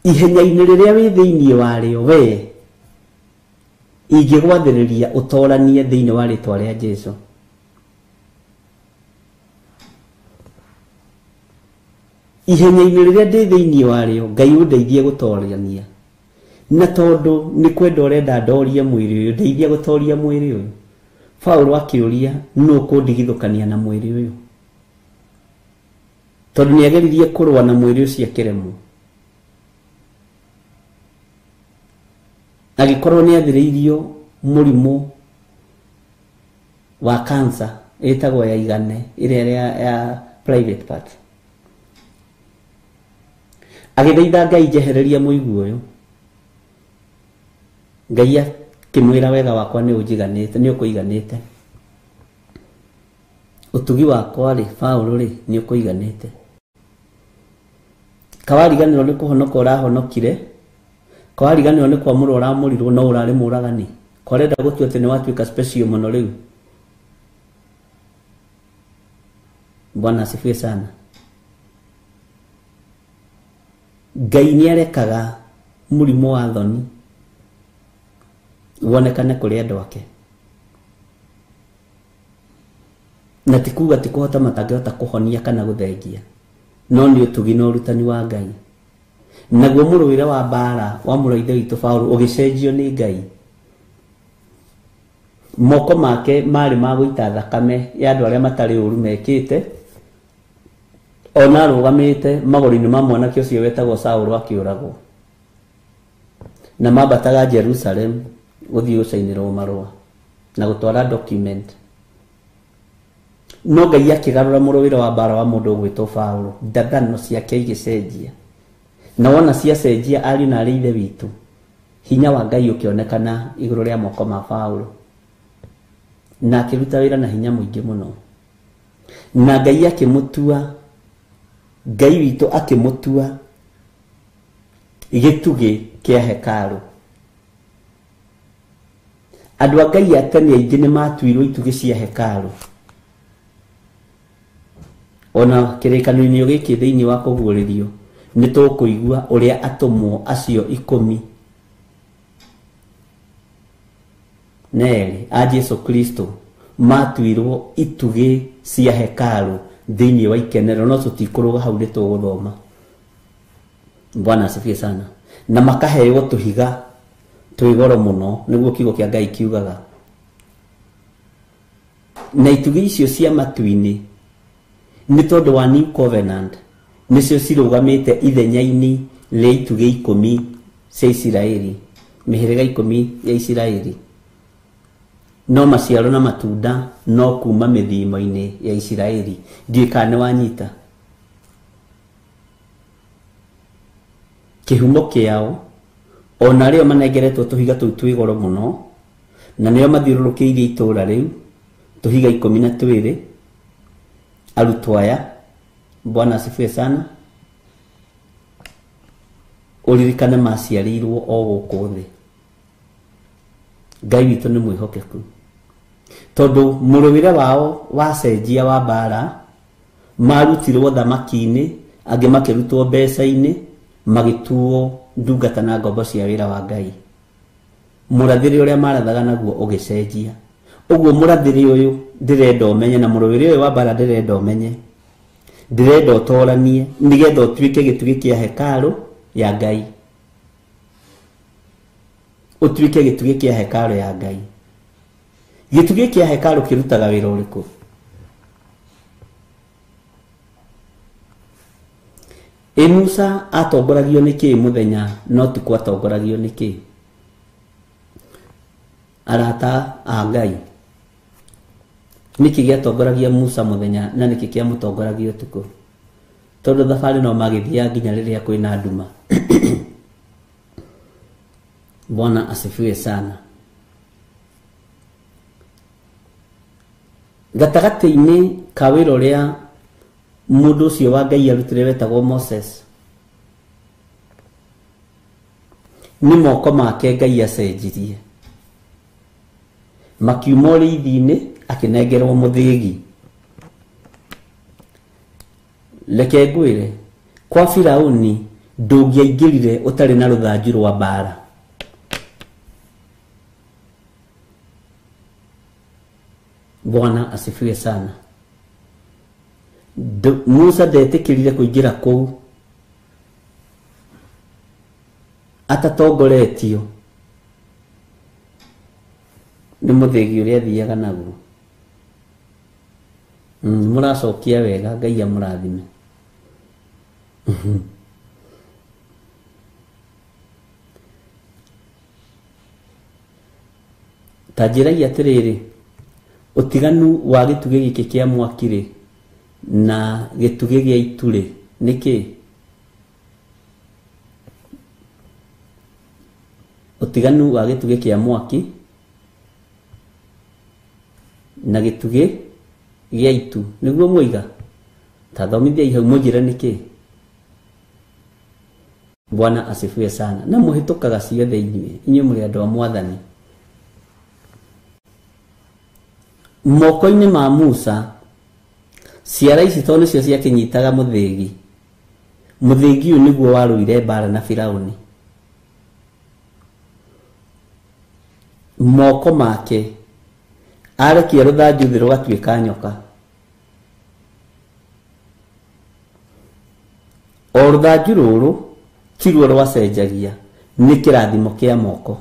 Ihenya-inĩ rĩrĩa wĩ thĩinĩ warĩo we ingĩgwathĩrĩria ũtoranie thĩinĩ wa rĩtwa rĩa Jesũ. Ihenya-inĩ rĩrĩa ndĩ thĩinĩ warĩo Ngai ũndeithie gũtorania, na tondũ nĩ kwenda ũrenda ndorie mwĩrĩ ũyũ, ndeithia gũtoria mwĩrĩ ũyũ. Paũlũ akĩũria nũ ũkũndigithũkania na mwĩrĩ ũyũ, tondũ nĩ ageririe kũrũa na mwĩrĩ ũcio akĩremwo. Agĩkorwo nĩ athĩrĩirio mũrimũ wa cancer ĩtagwo ya igane ĩrĩa ya private part. Agĩthaitha Ngai njehereria mũigua ũyũ. Ngai akĩmwĩra wega wakwa nĩ ũnjiganĩte, nĩ ũkũiganĩte, ũtugi wakwa rĩ Paũlũ rĩ nĩ ũkũiganĩte. Kawariganĩrwo nĩ kũhonoka ũrahonokire, kawariganĩrwo nĩ kwamũrwo ũramũrirwo, no ũrarĩ mũragani, kwarenda gũtua atĩ nĩ watuĩka special mũno rĩu. Bwana asifiwe sana. Ngai nĩ arekaga mũrimũ wa thoni wonekane kũrĩ andũ ake, na ti kuga ti kũhota matangĩhota kũhonia kana gũthengia, no nĩ ũtugi na ũrutani wa Ngai. Naguo mũrũĩre wa mbara wa mũrũ wa ithe witũ Paũlũ ũgĩcenjio nĩ Ngai. Moko make marĩ ma gũita thakame ya andũ arĩa matarĩ ũru mekĩte, ona arũgamĩte magũrũ-inĩ ma mwanake ũcio wetagwo Saũlũ akĩũragwo, na mambataga Jerusalem gũthiĩ gũcainĩrwo marũa na gũtwara document. No Ngai akĩgarũra mũrũĩre wa mbara wa mũndũ ũgwĩtwo Paũlũ, ndathano ciake igĩcenjia, na wona ciacenjia ariũ na arĩ ithe witũ, hinya wa Ngai ũkĩonekana igũrũ rĩa moko ma Paũlũ, na akĩruta wĩra na hinya mũingĩ mũno, na Ngai akĩmũtua, Ngai witũ akĩmũtua gĩtugĩ kĩa hekarũ. Andũ a Ngai a tene aingĩ nĩ matuirwo itugĩ cia hekarũ. Ona kĩrĩkanĩro-inĩ gĩkĩ thĩinĩ wa kũguũrĩrio nĩ tũkũigua ũrĩa atũmwo acio 12 a Jesu Kristo matuirwo itugĩ cia hekarũ thĩinĩ wa ikenero, no tũtikũrũga hau nĩ tũgũthoma. Bwana asifiwe sana. Na makaheo tũhiga twĩ goro mũno, nĩguo kiugo kĩa Ngai kiugaga. Na itugĩ icio cia matu-inĩ nĩ tondũ wa New Covenant nĩcio cirũgamĩte ithenya-inĩ rĩa itugĩ 10 cia Isiraeli, mĩhĩrĩga 10 ya Isiraeli. No maciaro na matunda no kuma mĩthimo-inĩ ya Isiraeli. Ndiũĩ kana nĩ wanyita. Kĩhumo kĩao ona rĩo manengeretwo tũhiga tũu twĩ goro mũno, na nĩo mathiũrũrũkĩirie itũũra rĩu tũhiga 12. Arutwo aya, Bwana asifiwe sana, ũririkane maciarĩirwo o gũkũ thĩ. Ngai witũ nĩ mwĩhokeku, tondũ mũrũĩre wao wacenjia wa mbara, marutirwo thamaki-inĩ, angĩ makĩrutwo mbeca-inĩ, magĩtuo ndungata na ngombo cia wĩra wa Ngai. Mũrathĩre ũrĩa marathaga naguo ũgĩcenjia. Ũguo mũrathĩre ũyũ ndĩrenda ũmenye, na mũrũĩre ũyũ wa mbara ndĩrenda ũmenye, ndĩrenda ũtoranie nĩgetha ũtuĩke gĩtugĩ kĩa hekarũ ya Ngai. Ũtuĩke gĩtugĩ kĩa hekarũ ya Ngai. Gĩtugĩ kĩa hekarũ kĩrutaga wĩra ũrĩkũ? Ĩ Musa atongoragio nĩ kĩĩ mũthenya no ũtukũ atongoragio nĩ kĩĩ? Arata a Ngai, nĩkĩ gĩatongoragia Musa mũthenya na nĩkĩ kĩamũtongoragia ũtukũ? Tondũ thabarĩ no magĩthiaga nginya rĩrĩa kwĩna nduma. Bwana asifiwe sana. Gatagatĩ-inĩ ka wĩra ũrĩa mũndũ ũcio wa Ngai arutire wetagwo Moses, nĩ moko make Ngai acenjirie. Makiuma ũrĩithi-inĩ akĩnengerwo mũthĩgi. Reke ngwĩre, kwa Firauni ndũngĩaingĩrire ũtarĩ na rũthanju rwa mbara. Bwana asifiwe sana. Musa ndetĩkĩrire kũingĩra kũu atatongoretio nĩ mũthĩgi ũrĩa athiaga naguo. Mũracokia wega, Ngai amũrathime. Ta njĩrai atĩrĩrĩ, ũtiganu wa gĩtugĩ gĩkĩ kĩa mwaki rĩ na gĩtugĩ gĩa itu rĩ nĩ kĩĩ? Ũtiganu wa gĩtugĩ kĩa mwaki na gĩtugĩ gĩa itu nĩguo mũiga? Ta thomithiai hau mũnjĩre nĩ kĩĩ. Bwana asifiwe sana. Na mũhĩtũkaga ciothe inyuĩ, inyuĩ mũrĩ andũ a Mwathani. Moko-inĩ ma Musa ciara ici tondũ nĩcio ciakĩnyitaga mũthĩgi. Mũthĩgi ũyũ nĩguo warũire mbara na Firauni. Moko make arekia rũthanju thĩ rũgatuĩka nyoka. O rũthanju rũrũ tiruo rwacenjagia, nĩ kĩrathimo kĩa moko.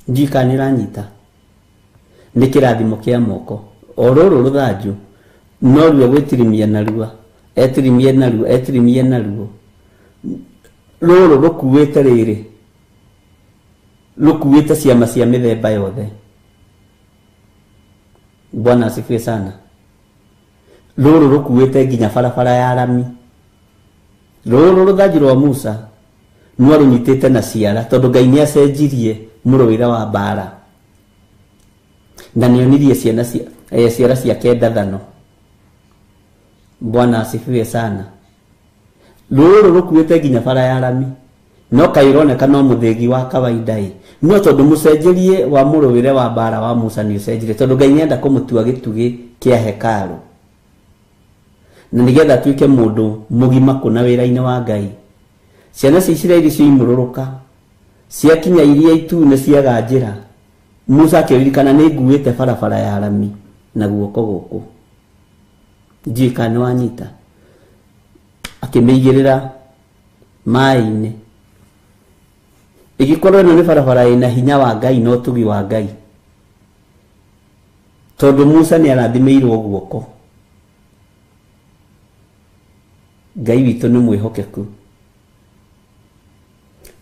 Ndiũĩ kana nĩ ũranyita. Nĩ kĩrathimo kĩa moko. O rũrũ rũthanju no ruo gwĩtirimia narua, etirimie naruo, etirimie naruo. Rũrũ rũkuĩte rĩrĩ, rũkuĩte ciama cia mĩthemba yothe. Bwana asifiwe sana. Rũrũ rũkuĩte nginya barabara ya rami. Rũrũ rũthanju rwa Musa no rũnyitĩte na ciara, tondũ Ngai nĩ acenjirie mũrũĩre wa mbara na nĩonirie ciana ciara ciake ndathano. Bwana asifiwe sana. Rũrũ rũkuĩte nginya bara ya rami, no kaĩ ũroneka no mũthĩgi wa kawaida ĩ, no tondũ mũcenjerie wa mũrũĩre wa mbara wa Musa nĩ ũcenjirie, tondũ Ngai nĩenda kũmũtua gĩtugĩ kĩa hekarũ na nĩgetha atuĩke mũndũ mũgima kũna wĩra-inĩ wa Ngai. Ciana cia Isiraeli cioimũrũrũka ciakinya iria itune ciaga njĩra, Musa akĩririkana nĩ nguĩte barabara ya rami na guoko gũkũ. Ndiũĩ kana nĩ wanyita. Akĩmĩigĩrĩra maĩ-inĩ. Ĩgĩkorwo ĩno nĩ barabara ĩna hinya wa Ngai na ũtugi wa Ngai. Tondu Musa ni arathimĩirwo guoko. Ngai witũ nĩ mwĩhokeku.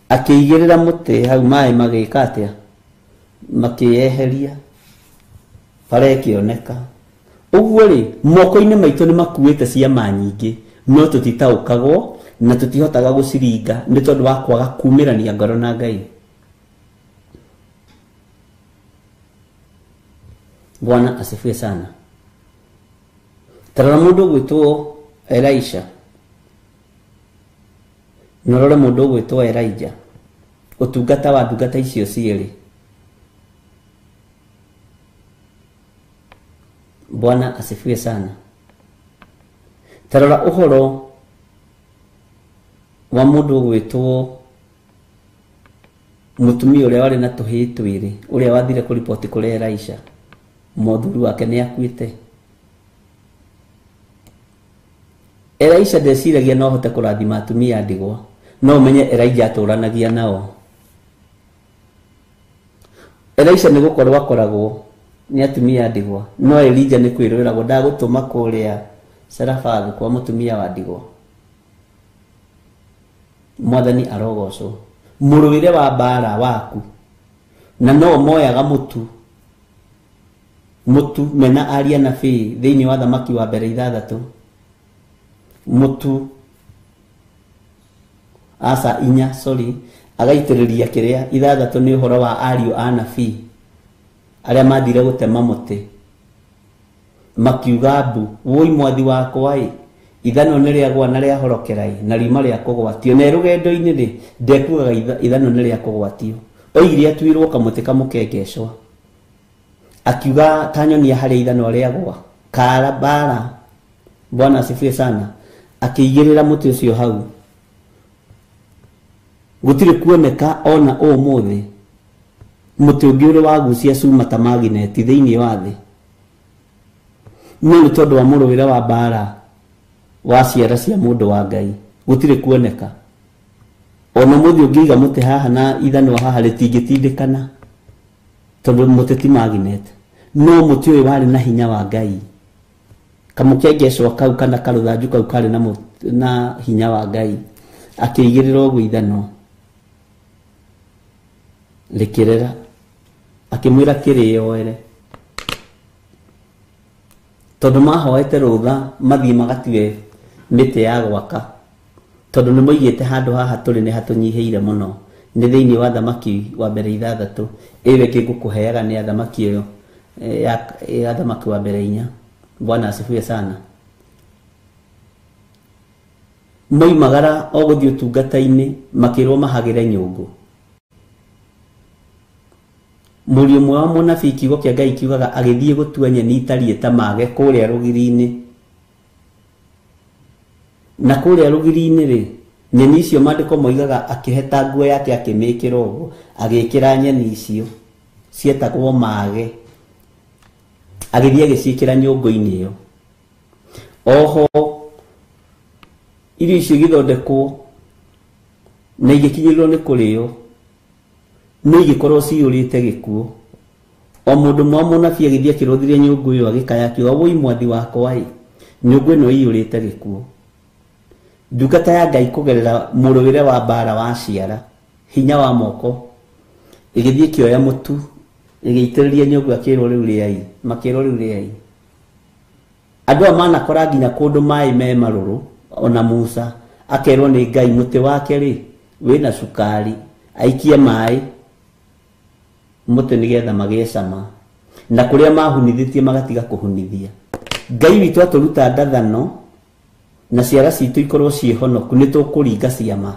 Akĩigĩrĩra mũtĩ hau maĩ magĩka atĩa? Makĩyeheria. Bara ĩkĩoneka. Ũguo rĩ, moko-inĩ maitũ nĩ makuĩte ciama nyingĩ, no tũtitaũkagwo na tũtihotaga gũciringa nĩ tondũ wa kwaga kumĩrania ngoro na Ngai. Bwana asifiwe sana. Tarora mũndũ ũgwĩtwo Elisha, norore mũndũ ũgwĩtwo Elijah, ũtungata wa ndungata icio cierĩ. Bwana asifiwe sana. Tarora ũhoro wa mũndũ ũgwĩtwo mũtumia ũrĩa warĩ na tũhĩĩ twĩrĩ, ũrĩa wathire kũriboti kũrĩ Elisha, mũthuri wake nĩ akuĩte. Elisha ndeciragia no ahote kũrathima atumia a ndigwa, no ũmenye Elijah atũranagia nao. Elisha nĩ gũkorwo akoragwo nĩ atumia a ndigwa, no Elijah nĩ kwĩrwĩragwo ndagũtũma kũrĩa Sarafathu kwa mũtumia wa ndigwa. Mwathani arogocwo. Mũrũĩre wa mbara waku na no moyaga mũtu mũtu mena aria nabii thĩinĩ wa thamaki wa mbere 6 mũtu asa 4 sorry agaitĩrĩria kĩrĩa 6 nĩ ũhoro wa ariũ a nabii arĩa mathire gũtema mũtĩ makiuga mbu woi mwathi wakwa ĩ ithano nĩ rĩagwa na rĩahorokera ĩ na riuma rĩa kũgwatio na rũgendo-inĩ rĩ ndekuaga ithano nĩ rĩa kũgwatio oigire atuirwo kamũtĩ kamũkengecwa akiuga tanyonia harĩa ithano rĩagwa kara bara. Bwana asifiwe sana. Akĩigĩrĩra mũtĩ ũcio hau gũtirĩ kuoneka ona ũmũthĩ mũtĩ ũngĩ ũrĩ wagucia cuma ta magineti thĩinĩ wa thĩ no nĩ tondũ wa mũrũĩre wa mbara wa ciara cia mũndũ wa Ngai gũtirĩ kuoneka ona mũthĩ ũngĩiga mũtĩ haha na ithanwa haha rĩtingĩtindĩkana tondũ mũtĩ ti magnet no mũtĩ ũyũ warĩ na hinya wa Ngai kamũkengecwa kau kana karũthanju kau karĩ na hinya wa Ngai akĩigĩrĩra ũguo ithanwa rĩkĩrera akĩmwĩra kĩrĩoere tondũ mahoete rũtha mathiĩ magatue mĩtĩ ya gwaka tondũ nĩ moigĩte handũ haha tũrĩ nĩ hatũnyihĩire mũno nĩ thĩinĩ wa thamaki wa mbere 6 ĩyo ĩngĩ ngũkũheaga nĩ athamaki ĩyo ya thamaki wa mbere 4. Bwana asifiwe sana. Moimagara o gũthiĩ ũtungata-inĩ makĩrwo mahagĩre nyũngũ. Mũriũ ũmwe wa mũnabii kiugo kĩa Ngai kiugaga agĩthiĩ gũtua nyeni itariĩ ta mage kũrĩa rũgiri-inĩ na kũrĩa rũgiri-inĩ rĩ nyeni icio maandĩko moigaga akĩheta nguo yake akĩmĩkĩra ũguo agĩkĩra nyeni icio cietagwo mage agĩthiĩ agĩciĩkĩra nyũngũ-inĩ ĩyo. Oho irio icio igĩthondekwo na igĩkinyĩrĩrwo nĩ kũrĩo no igĩkorwo ciyũrĩte gĩkuũ. O mũndũ mwa mũnabii agĩthiĩ akĩrũthirie nyũngũ ĩyo agĩkaya akiuga woi mwathi wakwa ĩ nyũngũ ĩno ĩiyũrĩte gĩkuũ. Ndungata ya Ngai kũgerera mũrũĩre wa mbara wa ciara hinya wa moko ĩgĩthiĩ ĩkĩoya mũtu ĩgĩitĩrĩria nyũngũ akĩrwo rĩu rĩai makĩrwo rĩu rĩai. Andũ aya manakora nginya kũndũ maĩ me marũrũ ona Musa akerwo nĩ Ngai mũtĩ wake rĩ wĩna cukari aikie maĩ mũtĩ nĩgetha magĩe cama na kũrĩa mahunithĩtie magatiga kũhunithia. Ngai witũ atũruta ndathano na ciara citũ ikorwo ciĩ honoku nĩ tũkũringa ciama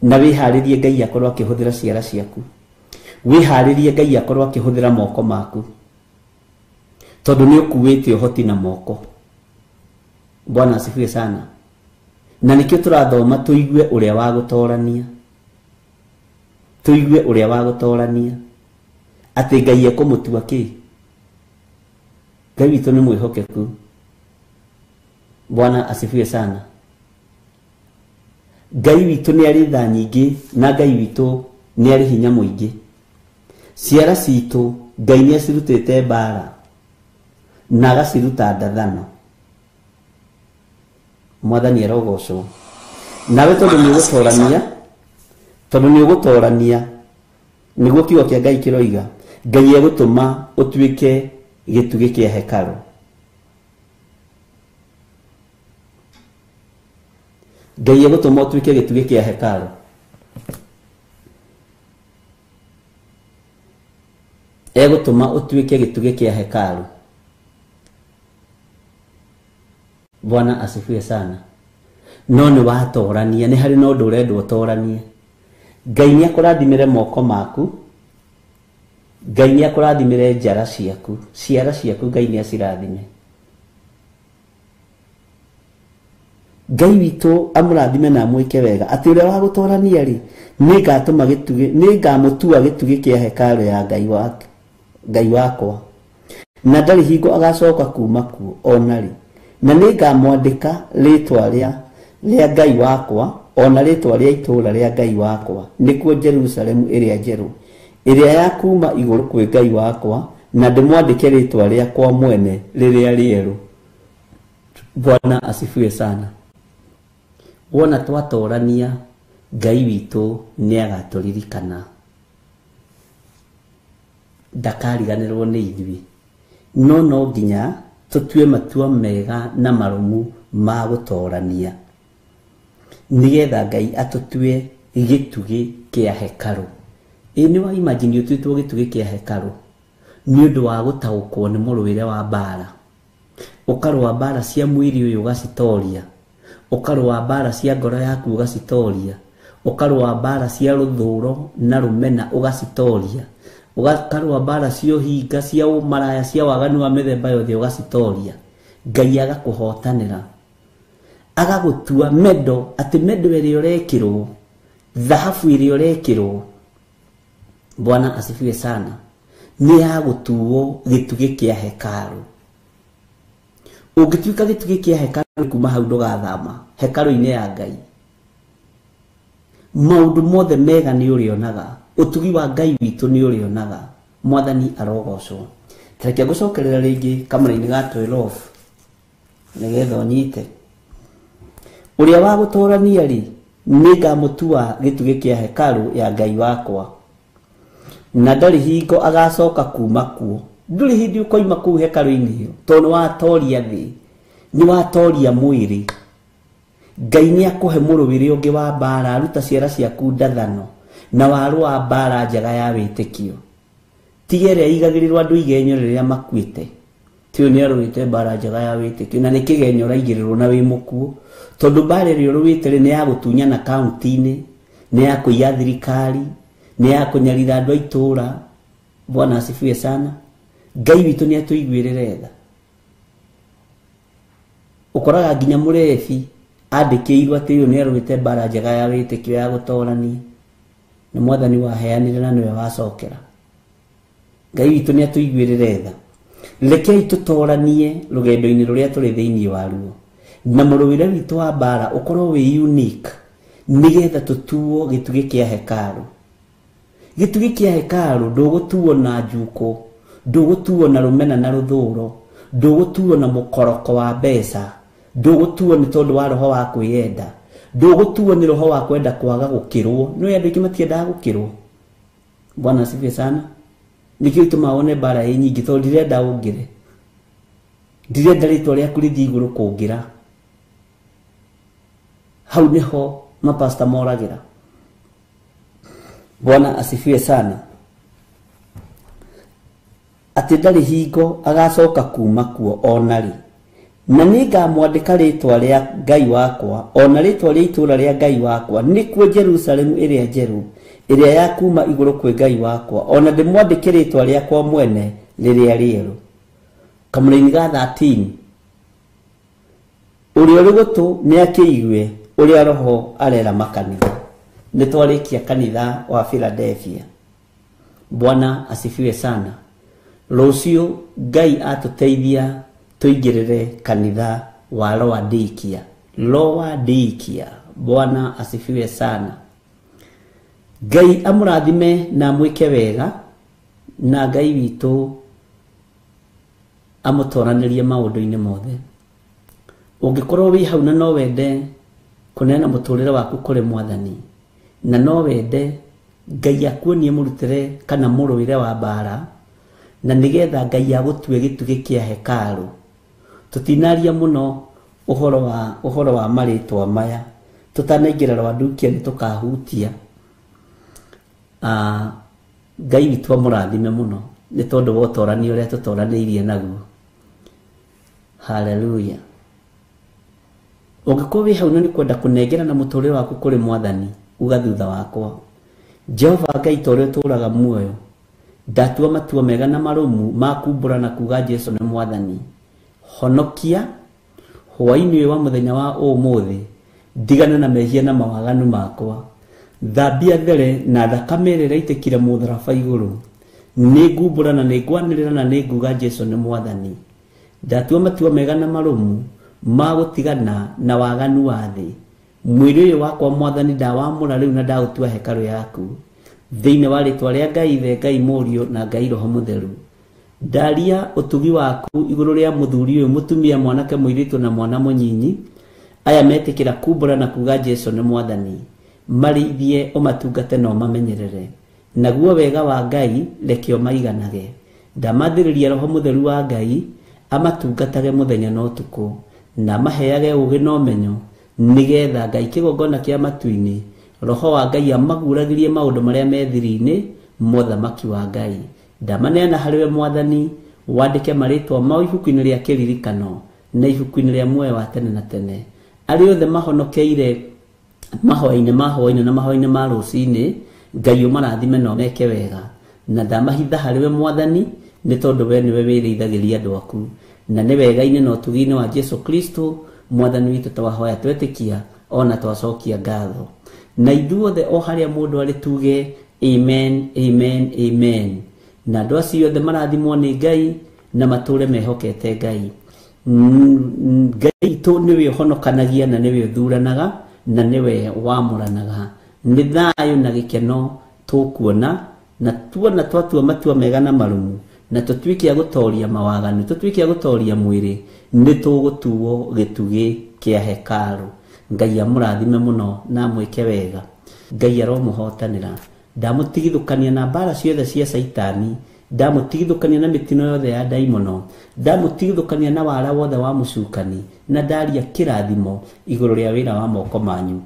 na wĩharĩrie Ngai akorwo akĩhũthĩra ciara ciaku wĩharĩrie Ngai akorwo akĩhũthĩra moko maku tondũ nĩ ũkuĩte ũhoti na moko. Bwana asifiwe sana. Na nĩkĩo tũrathoma tũigue ũrĩa wa gũtorania tũigue ũrĩa wa gũtorania atĩ Ngai ekũmũtua kĩ. Ngai witũ nĩ mwĩhokeku. Bwana asifiwe sana. Ngai witũ nĩ arĩ tha nyingĩ na Ngai witũ nĩ arĩ hinya mũingĩ. Ciara citũ Ngai nĩ acirutĩte mbara na agaciruta ndathano. Mwathani arogocwo. Nawe tondu ni ugutorania, tondu ni ugutorania niguo kiugo kia Ngai kiroiga, Ngai egutuma utuike gitugi kia hekaru. Ngai egutuma utuike gitugi kia hekaru. Egutuma utuike gitugi kia hekaru. Bwana asifiwe sana. No ni watorania, ni hari no undu urendwo utoranie. Ngai ni akurathimire moko maku, Ngai ni akurathimire njara ciaku, ciara ciaku Ngai ni acirathime. Ngai witũ amũrathime na amwĩke wega, atĩ ũrĩa wa gũtorania rĩ, nĩngatũma gĩtugĩ, nĩngamũtua gĩtugĩ kĩa hekarũ ya Ngai wake, Ngai wakwa, na ndarĩ hingo agacoka kuma kuo ona rĩ. Na nĩngamwandĩka rĩtwa rĩa Ngai wakwa, ona rĩtwa rĩa itũũra rĩa Ngai wakwa, nĩkuo Jerusalemu ĩrĩa njerũ, ĩrĩa ya kuma igũrũ kwĩ Ngai wakwa, na ndĩmwandĩke rĩtwa rĩakwa mwene rĩrĩa rĩerũ. Bwana asifiwe sana. Wona twatorania, Ngai witũ nĩagatũririkana, ndakariganĩrwo nĩ ithuĩ. No no nginya tũtue matua mega na marũmu ma gũtorania, nĩgetha Ngai atũtue gĩtugĩ kĩa hekarũ. Ĩ nĩ wa imagine ũtuĩtwo gĩtugĩ kĩa hekarũ nĩ ũndũ wa gũtaũkwo nĩ mũrũĩre wa mbara, ũkarũa mbara cia mwĩrĩ ũyũ ũgacitoria, ũkarũa mbara cia ngoro yaku ũgacitoria, ũkarũa mbara cia rũthũro na rũmena ũgacitoria, ũkarũa mbara cia ũhinga, cia ũmaraya, cia waganu wa mĩthemba yothe ũgacitoria. Ngai agakũhotanĩra, agagũtua mendo, atĩ mendo ĩrĩa ũrekĩrwo, thahabu ĩrĩa ũrekĩrwo, Bwana asifiwe sana, nĩ ya gũtuo gĩtugĩ kĩa hekarũ. Ũngĩtuĩka gĩtugĩ kĩa hekarũ, kuma hau ndũgathama hekarũ-inĩ ya Ngai. Maũndũ mothe mega nĩ ũrĩonaga, ũtugi wa Ngai witũ nĩ ũrĩonaga. Mwathani arogocwo. Tareke ngũcokerera rĩngĩ kamũra-inĩ ga 12 nĩgetha ũnyite. Ũrĩa wa gũtorania rĩ, nĩngamũtua gĩtugĩ kĩa hekarũ ya Ngai wakwa, na ndarĩ hingo agacoka kuma kuo. Ndũrĩ hĩndĩ ũkoima kũu hekarũ-inĩ ĩyo, tondũ nĩ watoria thĩ, nĩ watoria mwĩrĩ. Ngai nĩ akũhe mũrũĩre ũngĩ wa mbara, aruta ciara ciaku ndathano, na warũa mbara njega ya wĩtĩkio. Tiga ĩrĩa ĩigagĩrĩrwo andũ igenyo rĩrĩa makuĩte, ti ũyũ nĩarũĩte mbara njega ya wĩtĩkio, na nĩ kĩgenyo ũraigĩrĩrwo na wĩ mũkuũ, tondũ mbara ĩrĩa ũrũĩte rĩ, nĩ ya gũtunyana kaunti-inĩ, nĩ ya kũiya thirikari, nĩ ya kũnyarira andũ a itũũra. Bwana asifiwe sana. Ngai witũ nĩ atũiguĩrĩre tha. Ũkoraga nginya mũrebi andĩkĩirwo atĩ ũyũ nĩarũĩte mbara njega ya wĩtĩkio ya gũtorania, nĩ Mwathani waheanire na nĩwe wacokera. Ngai witũ nĩ atũiguĩrĩre tha. Rekei tũtoranie rũgendo-inĩ rũrĩa tũrĩ thĩinĩ waruo, na mũrũĩre witũ wa mbara ũkorwo wĩ unique, nĩgetha tũtuo gĩtugĩ kĩa hekarũ. Gĩtugĩ kĩa hekarũ ndũgũtuo na njuko, ndũgũtuo na rũmena na rũthũro, ndũgũtuo na mũkoroko wa mbeca, ndũgũtuo nĩ tondũ wa roho wa kwĩyenda, ndũgũtuo nĩ roho wa kwenda kwaga gũkĩrwo. Nĩ andũ aingĩ matiendaga gũkĩrwo. Bwana asifiwe sana. Nĩkĩo gĩtũmaga wone mbara ĩ nyingĩ, tondũ ndirenda ũngĩre, ndirenda rĩtwa rĩaku rĩthiĩ igũrũ kũngĩra. Hau nĩho mapasta moragĩra. Bwana asifiwe sana. Atĩ ndarĩ hingo agacoka kuma kuo ona rĩ, na nĩngamwandĩka rĩtwa rĩa Ngai wakwa, ona rĩtwa rĩa itũũra rĩa Ngai wakwa, nĩkuo Jerusalemu ĩrĩa njerũ, ĩrĩa ya kuma igũrũ kwĩ Ngai wakwa, ona ndĩmwandĩke rĩtwa rĩakwa mwene rĩrĩa rĩerũ. Kamũra-inĩ ga 13, ũrĩa ũrĩ gũtũ nĩakĩigue ũrĩa Roho arera makanitha. Nĩtwarĩkia kanitha wa Philadelphia. Bwana asifiwe sana. Rũciũ Ngai atũteithia tũingĩrĩre kanitha wa Laodikia. Laodikia. Bwana asifiwe sana. Ngai amũrathime na amwĩke wega, na Ngai witũ amũtoranĩrie maũndũ-inĩ mothe. Ũngĩkorwo wĩ hau na no wende kũneana mũtũrĩre waku kũrĩ Mwathani, na no wende Ngai akuonie mũrutĩre kana mũrũĩre wa mbara, na nĩgetha Ngai agũtue gĩtugĩ kĩa hekarũ. Tũtinaria mũno ũhoro wa marĩtwa maya, tũtanaingĩra Rwandukia nĩ tũkahutia. Ngai witũ amũrathime mũno nĩ tondũ wa ũtorani ũrĩa tũtoranĩirie naguo. Haleluya. Ũngĩkorwo wĩ hau na nĩ kwenda kũnengerana mũtũrĩre waku kũrĩ Mwathani, uga thutha wakwa, Jehova Ngai ta ũrĩa ũtũũraga muoyo, ndatua matua mega na marũmu ma kumbũra na kuga Jesu nĩ Mwathani. Honokia hwaĩ-inĩ ũyũ wa mũthenya wa ũmũthĩ, ndigane na mehia na mawaganu makwa, thambia there na thakame ĩrĩa ĩraitĩkire mũtharaba igũrũ. Nĩ ngumbũra na nĩ ngwanĩrĩra na nĩ nguga Jesu nĩ Mwathani. Ndatua matua mega na marũmu ma gũtigana na waganu wa thĩ. Mwĩrĩ ũyũ wakwa Mwathani ndawamũra rĩu na ndaũtua hekarũ yaku, thĩinĩ wa rĩtwa rĩa Ngai Ithe, Ngai Mũriũ na Ngai Roho Mũtheru. Ndaria ũtugi waku igũrũ rĩa mũthuri ũyũ, mũtumia, mwanake, mũirĩtu na mwana mũnyinyi, aya metĩkĩra kumbũra na kuga Jesu nĩ Mwathani. Marĩithie, ũmatungate na ũmamenyerere, naguo wega wa Ngai reke ũmaiganage. Ndamathĩrĩria Roho Mũtheru wa Ngai amatungatage mũthenya na ũtukũ, na maheage ũũgĩ na ũmenyo, nĩgetha Ngai kĩgongona kĩa matu-inĩ, Roho wa Ngai amaguragĩrie maũndũ marĩa me thiri-inĩ mothamaki wa Ngai. Ndamaneana harĩ we Mwathani, wandĩke marĩtwa mao ibuku-inĩ rĩa kĩririkano na ibuku-inĩ rĩa muoyo wa tene na tene. Arĩa othe mahonokeire mahoya-inĩ ma hwaĩ-inĩ na mahoya-inĩ ma rũcinĩ, Ngai ũmarathime na ũmeke wega. Na ndamahitha harĩ we Mwathani, nĩ tondũ we nĩwe wĩrĩithagĩria andũ aku. Na nĩ wega-inĩ na ũtugi-inĩ wa Jesu Kristo Mwathani witũ twahoya twetĩkia ona twacokia ngatho. Na ithuothe o harĩa mũndũ arĩ tuge amen, amen, amen. Na andũ acio othe marathimwo nĩ Ngai na matũre mehokete Ngai. Ngai witũ nĩwe ũhonokanagia na nĩwe ũthuranaga na nĩwe wamũranaga. Nĩ thayũ na gĩkeno tũkuona, na tuona twatua matua mega na marũmu, na tũtuĩke a gũtoria mawaganu, tũtuĩke a gũtoria mwĩrĩ, nĩ tũgũtuo gĩtugĩ kĩa hekarũ. Ngai amũrathime mũno na amwĩke wega. Ngai aromũhotanĩra. Ndamũtigithũkania na mbara ciothe cia Caitani, ndamũtigithũkania na mĩtino yothe ya ndaimono, ndamũtigithũkania na wara wothe wa mũcukani, na ndaria kĩrathimo igũrũ rĩa wĩra wa moko manyu.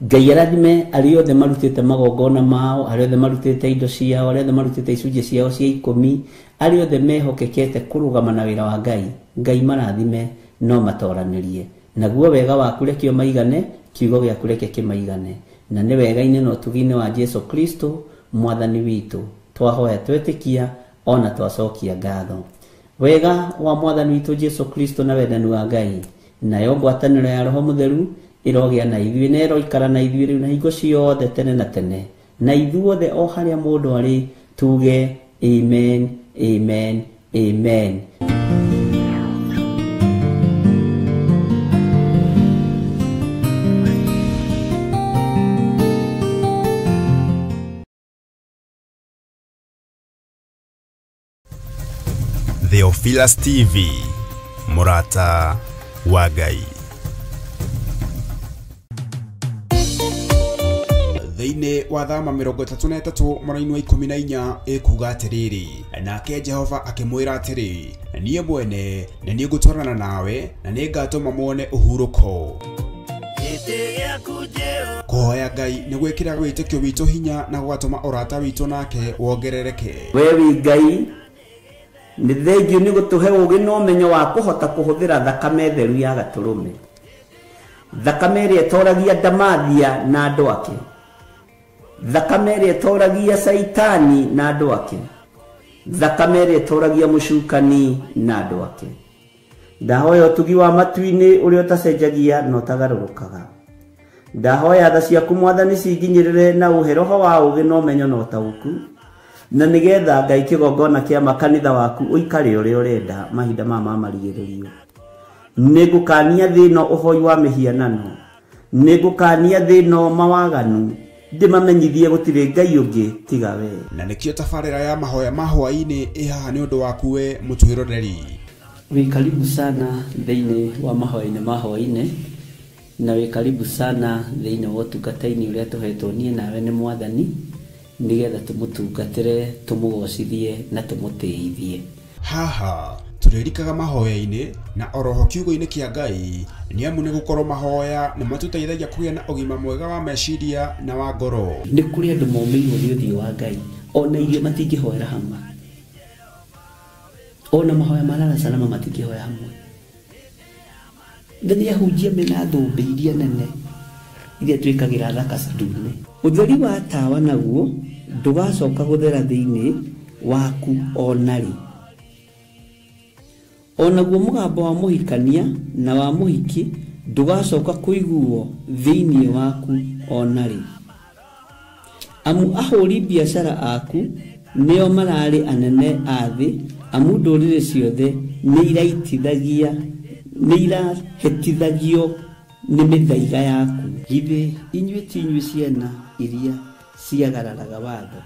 Ngai arathime arĩa othe marutĩte magongona mao, arĩa othe marutĩte indo ciao, arĩa othe marutĩte icunjĩ ciao cia 10, arĩa othe mehokekete kũrũgama na wĩra wa Ngai. Ngai marathime no matoranĩrie. Naguo wega waku reke ũmaigane, kiugo gĩaku reke kĩmaigane. Na nĩ wega-inĩ na ũtugi-inĩ wa Jesu Kristo Mwathani witũ twahoya twetĩkia ona twacokia ngatho. Wega wa Mwathani witũ Jesu Kristo na wendani wa Ngai, nayo ngwatanĩro ya Roho Mũtheru ĩrogĩa na ithuĩ na ĩroikara na ithuĩ rĩu na hingo ciothe tene na tene. Na ithuothe o harĩa mũndũ arĩ tuge amen, amen, amen. Theophilus TV, mũrata wa Ngai. Thĩinĩ wa thama 33 mũraini wa 14 ĩkuga atĩrĩrĩ, nake Jehova akĩmwĩra atĩrĩ, niĩ mwene nĩ niĩ ngũtwarana nawe na nĩ ngatũma muone ũhurũko. Kũhoya Ngai nĩ gwĩkĩra wĩtĩkio witũ hinya na gũgatũma ũrata witũ nake wongerereke. We wĩ Ngai, nĩ thengiũ nĩ gũtũhe ũũgĩ na ũmenyo wa kũhota kũhũthĩra thakame theru ya gatũrũme, thakame ĩrĩa ĩtoragia ndamathia na andũ ake, thakame ĩrĩa ĩtoragia Caitani na andũ ake, thakame ĩrĩa ĩtoragia mũcukani na andũ ake. Ndahoya ũtugi wa matu-inĩ ũrĩa ũtacenjagia na ũtagarũrũkaga. Ndahoya tha ciaku Mwathani cinginyĩrĩre na ũhe roho wa ũũgĩ na ũmenyo na ũtaũku, na nĩgetha Ngai kĩgongona kĩa makanitha waku ũikare ũrĩa ũrenda mahinda maya ma marigĩrĩrio. Nĩngũkania thĩ ĩno ũhoi wa mĩhianano, nĩngũkania thĩ ĩno mawaganu, Ndĩmamenyithie gũtirĩ Ngai ũngĩ tiga we. Na nĩkĩo tabarĩra ya mahoya ma hwaĩ-inĩ ĩ haha nĩ ũndũ waku we mũtwĩroreri. Wĩ karibu sana thĩinĩ wa mahoya-inĩ ma hwaĩ-inĩ, na wĩ karibu sana thĩinĩ wa ũtungata-inĩ ũrĩa tũhetwo niĩ nawe nĩ Mwathani, nĩgetha tũmũtungatĩre, tũmũgocithie na tũmũtĩithie. Haha tũrĩrikaga mahoya-inĩ na oroho kiugo-inĩ kĩa Ngai, nĩ amu nĩ gũkorwo mahoya nĩ matũteithagia kũgĩa na ũgima mwega wa meciria na wa ngoro. Nĩ kũrĩ andũ momĩirwo nĩ ũthiũ wa Ngai, ona irio matingĩhoera hamwe, ona mahoya ma lala salama matingĩhoya hamwe. Na nĩ ahunjia mena thũmbĩ iria nene iria twĩkagĩra thaka ndune. Ũtheri wa tawa naguo ndũgacoka gũthera thĩinĩ waku ona rĩ. Onaguo mũgambo wa mũhikania na wa mũhiki ndũgacoka kũiguo thĩinĩ waku ona rĩ. Amu ahũri biacara aku nĩo mararĩ anene a thĩ, amu ndũrĩrĩ ciothe nĩ irahĩtithagio nĩ mĩthaiga yaku. Githĩ inyuĩ ti inyuĩ ciana iria ciagararaga watho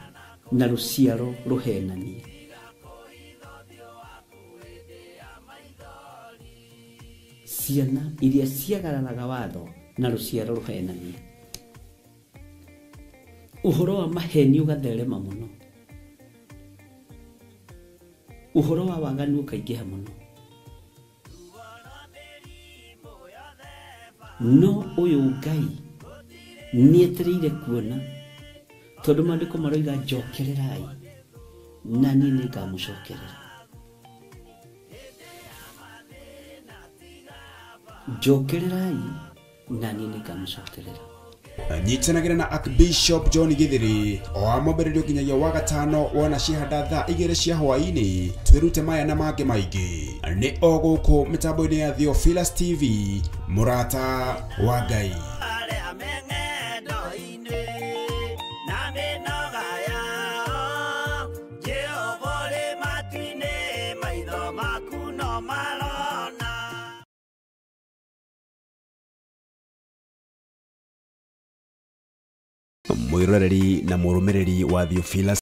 na rũciaro rũhenanie? Ciana iria ciagararaga watho na rũciaro rũhenanie. Ũhoro wa maheni ũgatherema mũno, ũhoro wa waganu ũkaingĩha mũno. No ũyũ Ngai nĩetereire kuona, tondũ maandĩko maroiga njokererai na niĩ nĩngamũcokerera. Njokererai na niĩ nĩngamũcokerera. Nyitanagĩra na Archbishop John Githiri o wa mwambĩrĩrio nginyagia wa gatano wona ciahanda thaa 2 cia hwaĩ-inĩ, twĩrute maya na mangĩ maingĩ. Nĩ o gũkũ mĩtambo-inĩ ya Theophilus TV, mũrata wa Ngai. Mwĩroreri na mũrũmĩrĩri wa Theophilus